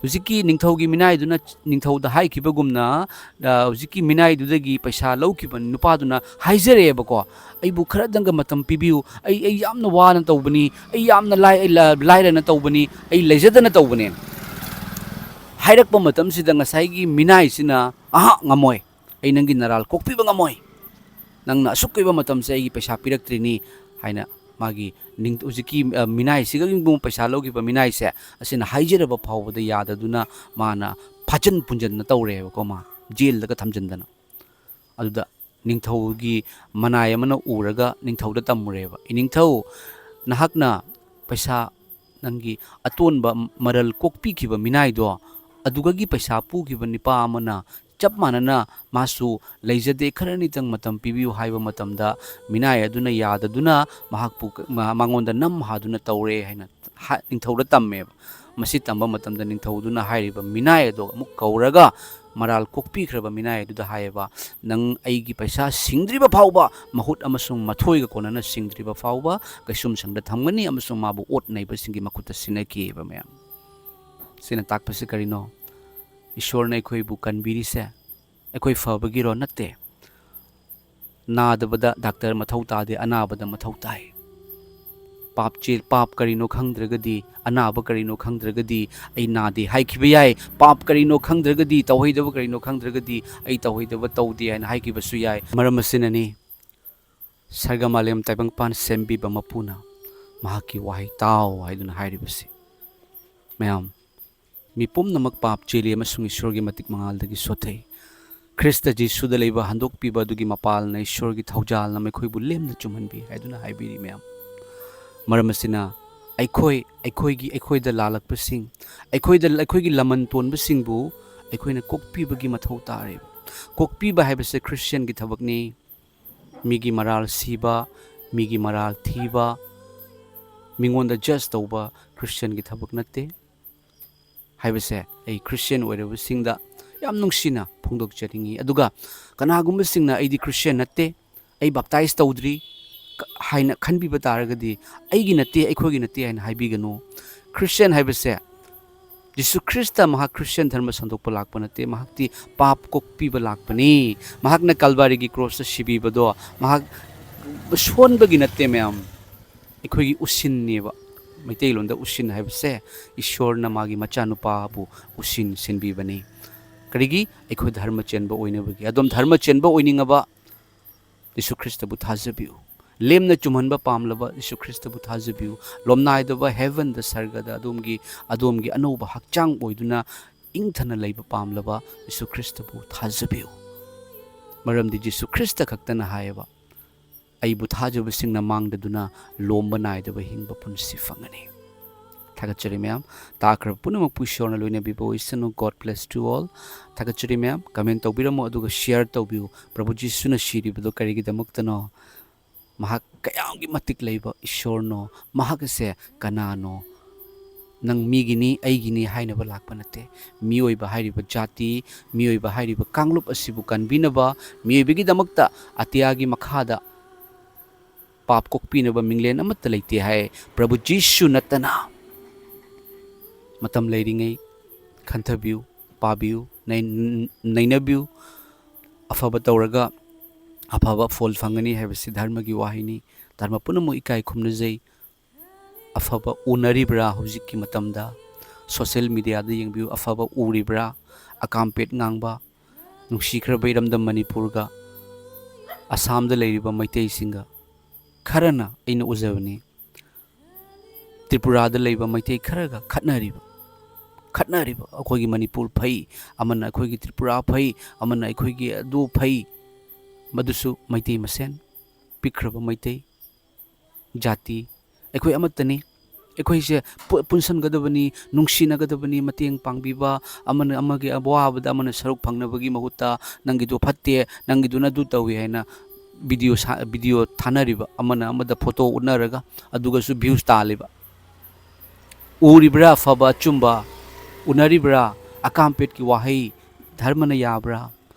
ꯍꯧꯖꯤꯛꯀꯤ ꯅꯤꯡꯊꯧꯒꯤ ꯃꯤꯅꯥꯏꯗꯨꯅ ꯅꯤꯡꯊꯧꯗ ꯍꯥꯏꯈꯤꯕꯒꯨꯝꯅ, ꯑ, ꯍꯧꯖꯤꯛꯀꯤ ꯃꯤꯅꯥꯏꯗꯨꯗꯒꯤ ꯄꯩꯁꯥ ꯂꯧꯈꯤꯕ ꯅꯨꯄꯥꯗꯨꯅ ꯍꯥꯏꯖꯔꯛꯑꯦꯕꯀꯣ, "ꯑꯩꯕꯨ ꯈꯔꯗꯪꯒ ꯃꯇꯝ ꯄꯤꯕꯤꯌꯨ, ꯑꯩ, ꯑꯩ ꯌꯥꯝꯅ ꯋꯥꯅ ꯇꯧꯕꯅꯤ, ꯑꯩ ꯌꯥꯝꯅ ꯂꯥꯏ-, ꯑꯩ ꯂ-, ꯂꯥꯏꯔꯅ ꯇꯧꯕꯅꯤ, ꯑꯩ ꯂꯩꯖꯗꯅ ꯇꯧꯕꯅꯦꯅ" ꯍꯥꯏꯔꯛꯄ ꯃꯇꯝꯁꯤꯗ ꯉꯁꯥꯏꯒꯤ ꯃꯤꯅꯥꯏꯁꯤꯅ, "ꯑꯍ, ꯉꯝꯃꯣꯏ, ꯑꯩ ꯅꯪꯒꯤ ꯅꯔꯥꯜ ꯀꯣꯛꯄꯤꯕ ꯉꯝꯃꯣꯏ, ꯅꯪꯅ ꯑꯁꯨꯛ ꯀꯨꯏꯕ ꯃꯇꯝꯁꯦ ꯑꯩꯒꯤ ꯄꯩꯁꯥ ꯄꯤꯔꯛꯇ꯭ꯔꯤꯅꯤ" ꯍꯥꯏꯅ ꯃꯥꯒꯤ ꯅꯤꯡ-, ꯍꯧꯖꯤꯛꯀꯤ, ꯑ, ꯃꯤꯅꯥꯏꯁꯤꯒ ꯄꯩꯁꯥ ꯂꯧꯈꯤꯕ ꯃꯤꯅꯥꯏꯁꯦ ꯑꯁꯤꯅ ꯍꯥꯏꯖꯔꯕ ꯐꯥꯎꯕꯗ ꯌꯥꯗꯗꯨꯅ ꯃꯥꯅ ꯐꯥꯖꯤꯟ ꯄꯨꯟꯖꯟꯅ ꯇꯧꯔꯦꯕꯀꯣ, ꯃꯥ ꯖꯦꯜꯗꯒ ꯊꯝꯖꯤꯟꯗꯅ꯫ ꯑꯗꯨꯗ ꯅꯤꯡꯊꯧꯒꯤ ꯃꯅꯥꯏ ꯑꯃꯅ ꯎꯔꯒ ꯅꯤꯡꯊꯧꯗ ꯇꯝꯃꯨꯔꯦꯕ, "ꯏꯅꯤꯡꯊꯧ, ꯅꯍꯥꯛꯅ ꯄꯩꯁꯥ, ꯅꯪꯒꯤ ꯑꯇꯣꯟꯕ ꯃꯔꯜ ꯀꯣꯛꯄꯤꯈꯤꯕ ꯃꯤꯅꯥꯏꯗꯣ, ꯑꯗꯨꯒꯒꯤ ꯄꯩꯁꯥ ꯄꯨꯈꯤꯕ ꯅꯨꯄꯥ ꯑꯃꯅ ꯆꯞ ꯃꯥꯟꯅꯅ ꯃꯥꯁꯨ ꯂꯩꯖꯗꯦ, ꯈꯔꯅꯤꯇꯪ ꯃꯇꯝ ꯄꯤꯕꯤꯌꯨ" ꯍꯥꯏꯕ ꯃꯇꯝꯗ, ꯃꯤꯅꯥꯏ ꯑꯗꯨꯅ ꯌꯥꯗꯗꯨꯅ ꯃꯍꯥꯛꯄꯨ, ꯃ-, ꯃꯉꯣꯟꯗ ꯅꯝ ꯍꯥꯗꯨꯅ ꯇꯧꯔꯦ ꯍꯥꯏꯅ ꯍꯥ-, ꯅꯤꯡꯊꯧꯗ ꯇꯝꯃꯦꯕ꯫ ꯃꯁꯤ ꯇꯝꯕ ꯃꯇꯝꯗ ꯅꯤꯡꯊꯧꯗꯨꯅ ꯍꯥꯏꯔꯤꯕ ꯃꯤꯅꯥꯏ ꯑꯗꯣ ꯑꯃꯨꯛ ꯀꯧꯔꯒ, ꯃꯔꯥꯜ ꯀꯣꯛꯄꯤꯈ꯭ꯔꯕ ꯃꯤꯅꯥꯏ ꯑꯗꯨꯗ ꯍꯥꯏꯌꯦꯕ, "ꯅꯪ ꯑꯩꯒꯤ ꯄꯩꯁꯥ ꯁꯤꯡꯗ꯭ꯔꯤꯕ ꯐꯥꯎꯕ, ꯃꯍꯨꯠ ꯑꯃꯁꯨꯡ ꯃꯊꯣꯏꯒ ꯀꯣꯟꯅꯅ ꯁꯤꯡꯗ꯭ꯔꯤꯕ ꯐꯥꯎꯕ ꯀꯩꯁꯨꯝꯁꯪꯗ ꯊꯝꯒꯅꯤ", ꯑꯃꯁꯨꯡ ꯃꯥꯕꯨ ꯑꯣꯠ ꯅꯩꯕꯁꯤꯡꯒꯤ ꯃꯈꯨꯠꯇ ꯁꯤꯟꯅꯈꯤꯑꯕ ꯃꯌꯥꯝ꯫ ꯁꯤꯅ ꯇꯥꯛꯄꯁꯤ ꯀꯔꯤꯅꯣ? ꯏꯁꯣꯔꯅ ꯑꯩꯈꯣꯏꯕꯨ ꯀꯟꯕꯤꯔꯤꯁꯦ ꯑꯩꯈꯣꯏ ꯐꯕꯒꯤꯔꯣ? ꯅꯠꯇꯦ꯫ ꯅꯥꯗꯕꯗ ꯗꯥꯛꯇꯔ ꯃꯊꯧ ꯇꯥꯗꯦ, ꯑꯅꯥꯕꯗ ꯃꯊꯧ ꯇꯥꯏ꯫ ꯄꯥꯞ ꯆꯦ-, ꯄꯥꯞ ꯀꯔꯤꯅꯣ ꯈꯪꯗ꯭ꯔꯒꯗꯤ, ꯑꯅꯥꯕ ꯀꯔꯤꯅꯣ ꯈꯪꯗ꯭ꯔꯒꯗꯤ ꯑꯩ ꯅꯥꯗꯦ ꯍꯥꯏꯈꯤꯕ ꯌꯥꯏ꯫ ꯄꯥꯞ ꯀꯔꯤꯅꯣ ꯈꯪꯗ꯭ꯔꯒꯗꯤ, ꯇꯧꯍꯩꯗꯕ ꯀꯔꯤꯅꯣ ꯈꯪꯗ꯭ꯔꯒꯗꯤ ꯑꯩ ꯇꯧꯍꯩꯗꯕ ꯇꯧꯗꯦ ꯍꯥꯏꯅ ꯍꯥꯏꯈꯤꯕꯁꯨ ꯌꯥꯏ꯫ ꯃꯔꯝ ꯑꯁꯤꯅꯅꯤ ꯁꯔꯒ ꯃꯥꯂꯦꯝ ꯇꯥꯏꯕꯪꯄꯥꯟ ꯁꯦꯝꯕꯤꯕ ꯃꯄꯨꯅ ꯃꯍꯥꯛꯀꯤ ꯋꯥꯍꯩ "ꯇꯥꯎ" ꯍꯥꯏꯗꯨꯅ ꯍꯥꯏꯔꯤꯕꯁꯤ꯫ ꯃꯌꯥꯝ, ꯃꯤ ꯄꯨꯝꯅꯃꯛ ꯄꯥꯞ ꯆꯦꯜꯂꯤ ꯑꯃꯁꯨꯡ ꯏꯁꯣꯔꯒꯤ ꯃꯇꯤꯛ ꯃꯉꯥꯜꯗꯒꯤ ꯁꯣꯊꯩ꯫ ꯈ꯭ꯔꯤꯁꯇ ꯖꯤꯁꯨꯗ ꯂꯩꯕ ꯍꯟꯗꯣꯛꯄꯤꯕ ꯑꯗꯨꯒꯤ ꯃꯄꯥꯜꯅ ꯏꯁꯣꯔꯒꯤ ꯊꯧꯖꯥꯜꯅ ꯃꯈꯣꯏꯕꯨ ꯂꯦꯝꯅ ꯆꯨꯝꯍꯟꯕꯤ ꯍꯥꯏꯗꯨꯅ ꯍꯥꯏꯕꯤꯔꯤ ꯃꯌꯥꯝ꯫ ꯃꯔꯝ ꯑꯁꯤꯅ ꯑꯩꯈꯣꯏ, ꯑꯩꯈꯣꯏꯒꯤ, ꯑꯩꯈꯣꯏꯗ ꯂꯥꯜꯂꯛꯄꯁꯤꯡ, ꯑꯩꯈꯣꯏꯗ, ꯑꯩꯈꯣꯏꯒꯤ ꯂꯃꯟ ꯇꯣꯟꯕꯁꯤꯡꯕꯨ ꯑꯩꯈꯣꯏꯅ ꯀꯣꯛꯄꯤꯕꯒꯤ ꯃꯊꯧ ꯇꯥꯔꯦꯕ꯫ ꯀꯣꯛꯄꯤꯕ ꯍꯥꯏꯕꯁꯦ ꯈ꯭ꯔꯤꯁꯇꯤꯌꯥꯟꯒꯤ ꯊꯕꯛꯅꯤ꯫ ꯃꯤꯒꯤ ꯃꯔꯥꯜ ꯁꯤꯕ, ꯃꯤꯒꯤ ꯃꯔꯥꯜ ꯊꯤꯕ, ꯃꯤꯉꯣꯟꯗ ꯖꯁ ꯇꯧꯕ ꯈ꯭ꯔꯤꯁꯇꯤꯌꯥꯟꯒꯤ ꯊꯕꯛ ꯅꯠꯇꯦ ꯍꯥꯏꯕꯁꯦ ꯑꯩ ꯈ꯭ꯔꯤꯁꯇꯤꯌꯥꯟ ꯑꯣꯏꯔꯕꯁꯤꯡꯗ ꯌꯥꯝ ꯅꯨꯡꯁꯤꯅ ꯐꯣꯡꯗꯣꯛꯆꯅꯤꯡꯉꯤ꯫ ꯑꯗꯨꯒ ꯀꯅꯥꯒꯨꯝꯕꯁꯤꯡꯅ "ꯑꯩꯗꯤ ꯈ꯭ꯔꯤꯁꯇꯤꯌꯥꯟ ꯅꯠꯇꯦ, ꯑꯩ ꯕꯥꯞꯇꯥꯏꯖ ꯇꯧꯗ꯭ꯔꯤ" ꯀ-, ꯍꯥꯏꯅ ꯈꯟꯕꯤꯕ ꯇꯥꯔꯒꯗꯤ, "ꯑꯩꯒꯤ ꯅꯠꯇꯦ, ꯑꯩꯈꯣꯏꯒꯤ ꯅꯠꯇꯦ" ꯍꯥꯏꯅ ꯍꯥꯏꯕꯤꯒꯅꯨ꯫ ꯈ꯭ꯔꯤꯁꯇꯤꯌꯥꯟ ꯍꯥꯏꯕꯁꯦ, ꯖꯤꯁꯨ ꯈ꯭ꯔꯤꯁꯇ ꯃꯍꯥꯛ ꯈ꯭ꯔꯤꯁꯇꯤꯌꯥꯟ ꯙꯔꯃ ꯁꯟꯗꯣꯛꯄ ꯂꯥꯛꯄ ꯅꯠꯇꯦ, ꯃꯍꯥꯛꯇꯤ ꯄꯥꯞ ꯀꯣꯛꯄꯤꯕ ꯂꯥꯛꯄꯅꯤ꯫ ꯃꯍꯥꯛꯅ ꯀꯜꯕꯥꯔꯤꯒꯤ ꯀ꯭ꯔꯣꯁꯇ ꯁꯤꯕꯤꯕꯗꯣ ꯃꯍꯥꯛ ꯁꯣꯟꯕꯒꯤ ꯅꯠꯇꯦ ꯃꯌꯥꯝ, ꯑꯩꯈꯣꯏꯒꯤ ꯎꯁꯤꯟꯅꯦꯕ꯫ ꯃꯩꯇꯩꯂꯣꯟꯗ ꯎꯁꯤꯟ ꯍꯥꯏꯕꯁꯦ ꯏꯁꯣꯔꯅ ꯃꯥꯒꯤ ꯃꯆꯥꯅꯨꯄꯥꯕꯨ ꯎꯁꯤꯟ ꯁꯤꯟꯕꯤꯕꯅꯤ꯫ ꯀꯔꯤꯒꯤ? ꯑꯩꯈꯣꯏ ꯙꯔꯃ ꯆꯦꯟꯕ ꯑꯣꯏꯅꯕꯒꯤ꯫ ꯑꯗꯣꯝ ꯙꯔꯃ ꯆꯦꯟꯕ ꯑꯣꯏꯅꯤꯡꯉꯕ, ꯖꯤꯁꯨ ꯈ꯭ꯔꯤꯁꯇꯕꯨ ꯊꯥꯖꯕꯤꯌꯨ꯫ ꯂꯦꯝꯅ ꯆꯨꯝꯍꯟꯕ ꯄꯥꯝꯂꯕ ꯌꯤꯁꯨ ꯈ꯭ꯔꯤꯁꯇꯕꯨ ꯊꯥꯖꯕꯤꯌꯨ꯫ ꯂꯣꯝꯅꯥꯏꯗꯕ heavenꯗ ꯁꯔꯒꯗ ꯑꯗꯣꯝꯒꯤ, ꯑꯗꯣꯝꯒꯤ ꯑꯅꯧꯕ ꯍꯛꯆꯥꯡ ꯑꯣꯏꯗꯨꯅ ꯏꯪꯊꯅ ꯂꯩꯕ ꯄꯥꯝꯂꯕ ꯌꯤꯁꯨ ꯈ꯭ꯔꯤꯁꯇꯕꯨ ꯊꯥꯖꯕꯤꯌꯨ꯫ ꯃꯔꯝꯗꯤ ꯌꯤꯁꯨ ꯈ꯭ꯔꯤꯁꯇ ꯈꯛꯇꯅ ꯍꯥꯏꯌꯦꯕ, "ꯑꯩꯕꯨ ꯊꯥꯖꯕꯁꯤꯡꯅ ꯃꯥꯡꯗꯗꯨꯅ ꯂꯣꯝꯕ ꯅꯥꯏꯗꯕ ꯍꯤꯡꯕ ꯄꯨꯟꯁꯤ ꯐꯪꯒꯅꯤ"꯫ ꯊꯥꯒꯠꯆꯔꯤ ꯃꯌꯥꯝ꯫ ꯇꯥꯈ꯭ꯔꯕ ꯄꯨꯝꯅꯃꯛꯄꯨ ꯏꯁꯣꯔꯅ ꯂꯣꯏꯅꯕꯤꯕ ꯑꯣꯏꯁꯅꯨ꯫ God bless to all꯫ ꯊꯥꯒꯠꯆꯔꯤ ꯃꯌꯥꯝ꯫ Comment ꯇꯧꯕꯤꯔꯝꯃꯣ, ꯑꯗꯨꯒ share ꯇꯧꯕꯤꯌꯨ꯫ ꯄ꯭ꯔꯚꯨ ꯖꯤꯁꯨꯅ ꯁꯤꯔꯤꯕꯗꯣ ꯀꯔꯤꯒꯤꯗꯃꯛꯇꯅꯣ? ꯃꯍꯥꯛ ꯀꯌꯥꯝꯒꯤ ꯃꯇꯤꯛ ꯂꯩꯕ ꯏꯁꯣꯔꯅꯣ? ꯃꯍꯥꯛ ꯑꯁꯦ ꯀꯅꯥꯅꯣ? ꯅꯪ ꯃꯤꯒꯤꯅꯤ, ꯑꯩꯒꯤꯅꯤ ꯍꯥꯏꯅꯕ ꯂꯥꯛꯄ ꯅꯠꯇꯦ꯫ ꯃꯤꯑꯣꯏꯕ ꯍꯥꯏꯔꯤꯕ ꯖꯥꯇꯤ, ꯃꯤꯑꯣꯏꯕ ꯍꯥꯏꯔꯤꯕ ꯀꯥꯡꯂꯨꯞ ꯑꯁꯤꯕꯨ ꯀꯟꯕꯤꯅꯕ, ꯃꯤꯑꯣꯏꯕꯒꯤꯗꯃꯛꯇ ꯑꯇꯤꯌꯥꯒꯤ ꯃꯈꯥꯗ ꯄꯥꯞ ꯀꯣꯛꯄꯤꯅꯕ ꯃꯤꯡꯂꯦꯟ ꯑꯃꯠꯇ ꯂꯩꯇꯦ ꯍꯥꯏ, ꯄ꯭ꯔꯚꯨ ꯖꯤꯁꯨ ꯅꯠꯇꯅ꯫ ꯃꯇꯝ ꯂꯩꯔꯤꯉꯩ ꯈꯟꯊꯕꯤꯌꯨ, ꯄꯥꯕꯤꯌꯨ, ꯅꯩ-, ꯅꯩꯅꯕꯤꯌꯨ꯫ ꯑꯐꯕ ꯇꯧꯔꯒ ꯑꯐꯕ ꯐꯣꯜ ꯐꯪꯒꯅꯤ ꯍꯥꯏꯕꯁꯤ ꯙꯔꯃꯒꯤ ꯋꯥꯍꯩꯅꯤ꯫ ꯙꯔꯃ ꯄꯨꯝꯅꯃꯛ ꯏꯀꯥꯏ ꯈꯨꯝꯅꯖꯩ꯫ ꯑꯐꯕ ꯎꯅꯔꯤꯕ꯭ꯔꯥ ꯍꯧꯖꯤꯛꯀꯤ ꯃꯇꯝꯗ? Social mediaꯗ ꯌꯦꯡꯕꯤꯌꯨ, ꯑꯐꯕ ꯎꯔꯤꯕ꯭ꯔꯥ? ꯑꯀꯥꯝꯄꯦꯠ ꯉꯥꯡꯕ, ꯅꯨꯡꯁꯤꯈ꯭ꯔꯕ ꯏꯔꯝꯗꯝ ꯃꯅꯤꯄꯨꯔꯒ ꯑꯁꯥꯝꯗ ꯂꯩꯔꯤꯕ ꯃꯩꯇꯩꯁꯤꯡꯒ ꯈꯔꯅ, ꯑꯩꯅ ꯎꯖꯕꯅꯤ, ꯇ꯭ꯔꯤꯄꯨꯔꯥꯗ ꯂꯩꯕ ꯃꯩꯇꯩ ꯈꯔꯒ ꯈꯠꯅꯔꯤꯕ, ꯈꯠꯅꯔꯤꯕ, "ꯑꯩꯈꯣꯏꯒꯤ ꯃꯅꯤꯄꯨꯔ ꯐꯩ", ꯑꯃꯅ "ꯑꯩꯈꯣꯏꯒꯤ ꯇ꯭ꯔꯤꯄꯨꯔꯥ ꯐꯩ", ꯑꯃꯅ "ꯑꯩꯈꯣꯏꯒꯤ ꯑꯗꯨ ꯐꯩ", ꯃꯗꯨꯁꯨ ꯃꯩꯇꯩ ꯃꯁꯦꯟ, ꯄꯤꯛꯈ꯭ꯔꯕ ꯃꯩꯇꯩ ꯖꯥꯇꯤ, ꯑꯩꯈꯣꯏ ꯑꯃꯠꯇꯅꯤ꯫ ꯑꯩꯈꯣꯏꯁꯦ ꯄꯨ-, ꯄꯨꯟꯁꯟꯒꯗꯕꯅꯤ, ꯅꯨꯡꯁꯤꯅꯒꯗꯕꯅꯤ, ꯃꯇꯦꯡ ꯄꯥꯡꯕꯤꯕ, ꯑꯃꯅ ꯑꯃꯒꯤ ꯑꯋꯥꯕꯗ ꯑꯃꯅ ꯁꯔꯨꯛ ꯐꯪꯅꯕꯒꯤ ꯃꯍꯨꯠꯇ, "ꯅꯪꯒꯤꯗꯨ ꯐꯠꯇꯦ, ꯅꯪꯒꯤꯗꯨꯅ ꯑꯗꯨ ꯇꯧꯏ" ꯍꯥꯏꯅ video ꯁꯥ-, video ꯊꯥꯅꯔꯤꯕ, ꯑꯃꯅ ꯑꯃꯗ photo ꯎꯠꯅꯔꯒ ꯑꯗꯨꯒꯁꯨ views ꯇꯥꯜꯂꯤꯕ꯫ ꯎꯔꯤꯕ꯭ꯔꯥ ꯑꯐꯕ ꯑꯆꯨꯝꯕ? ꯎꯅꯔꯤꯕ꯭ꯔꯥ? ꯑꯀꯥꯝꯄꯦꯠꯀꯤ ꯋꯥꯍꯩ ꯙꯔꯃꯅ ꯌꯥꯕ꯭ꯔꯥ?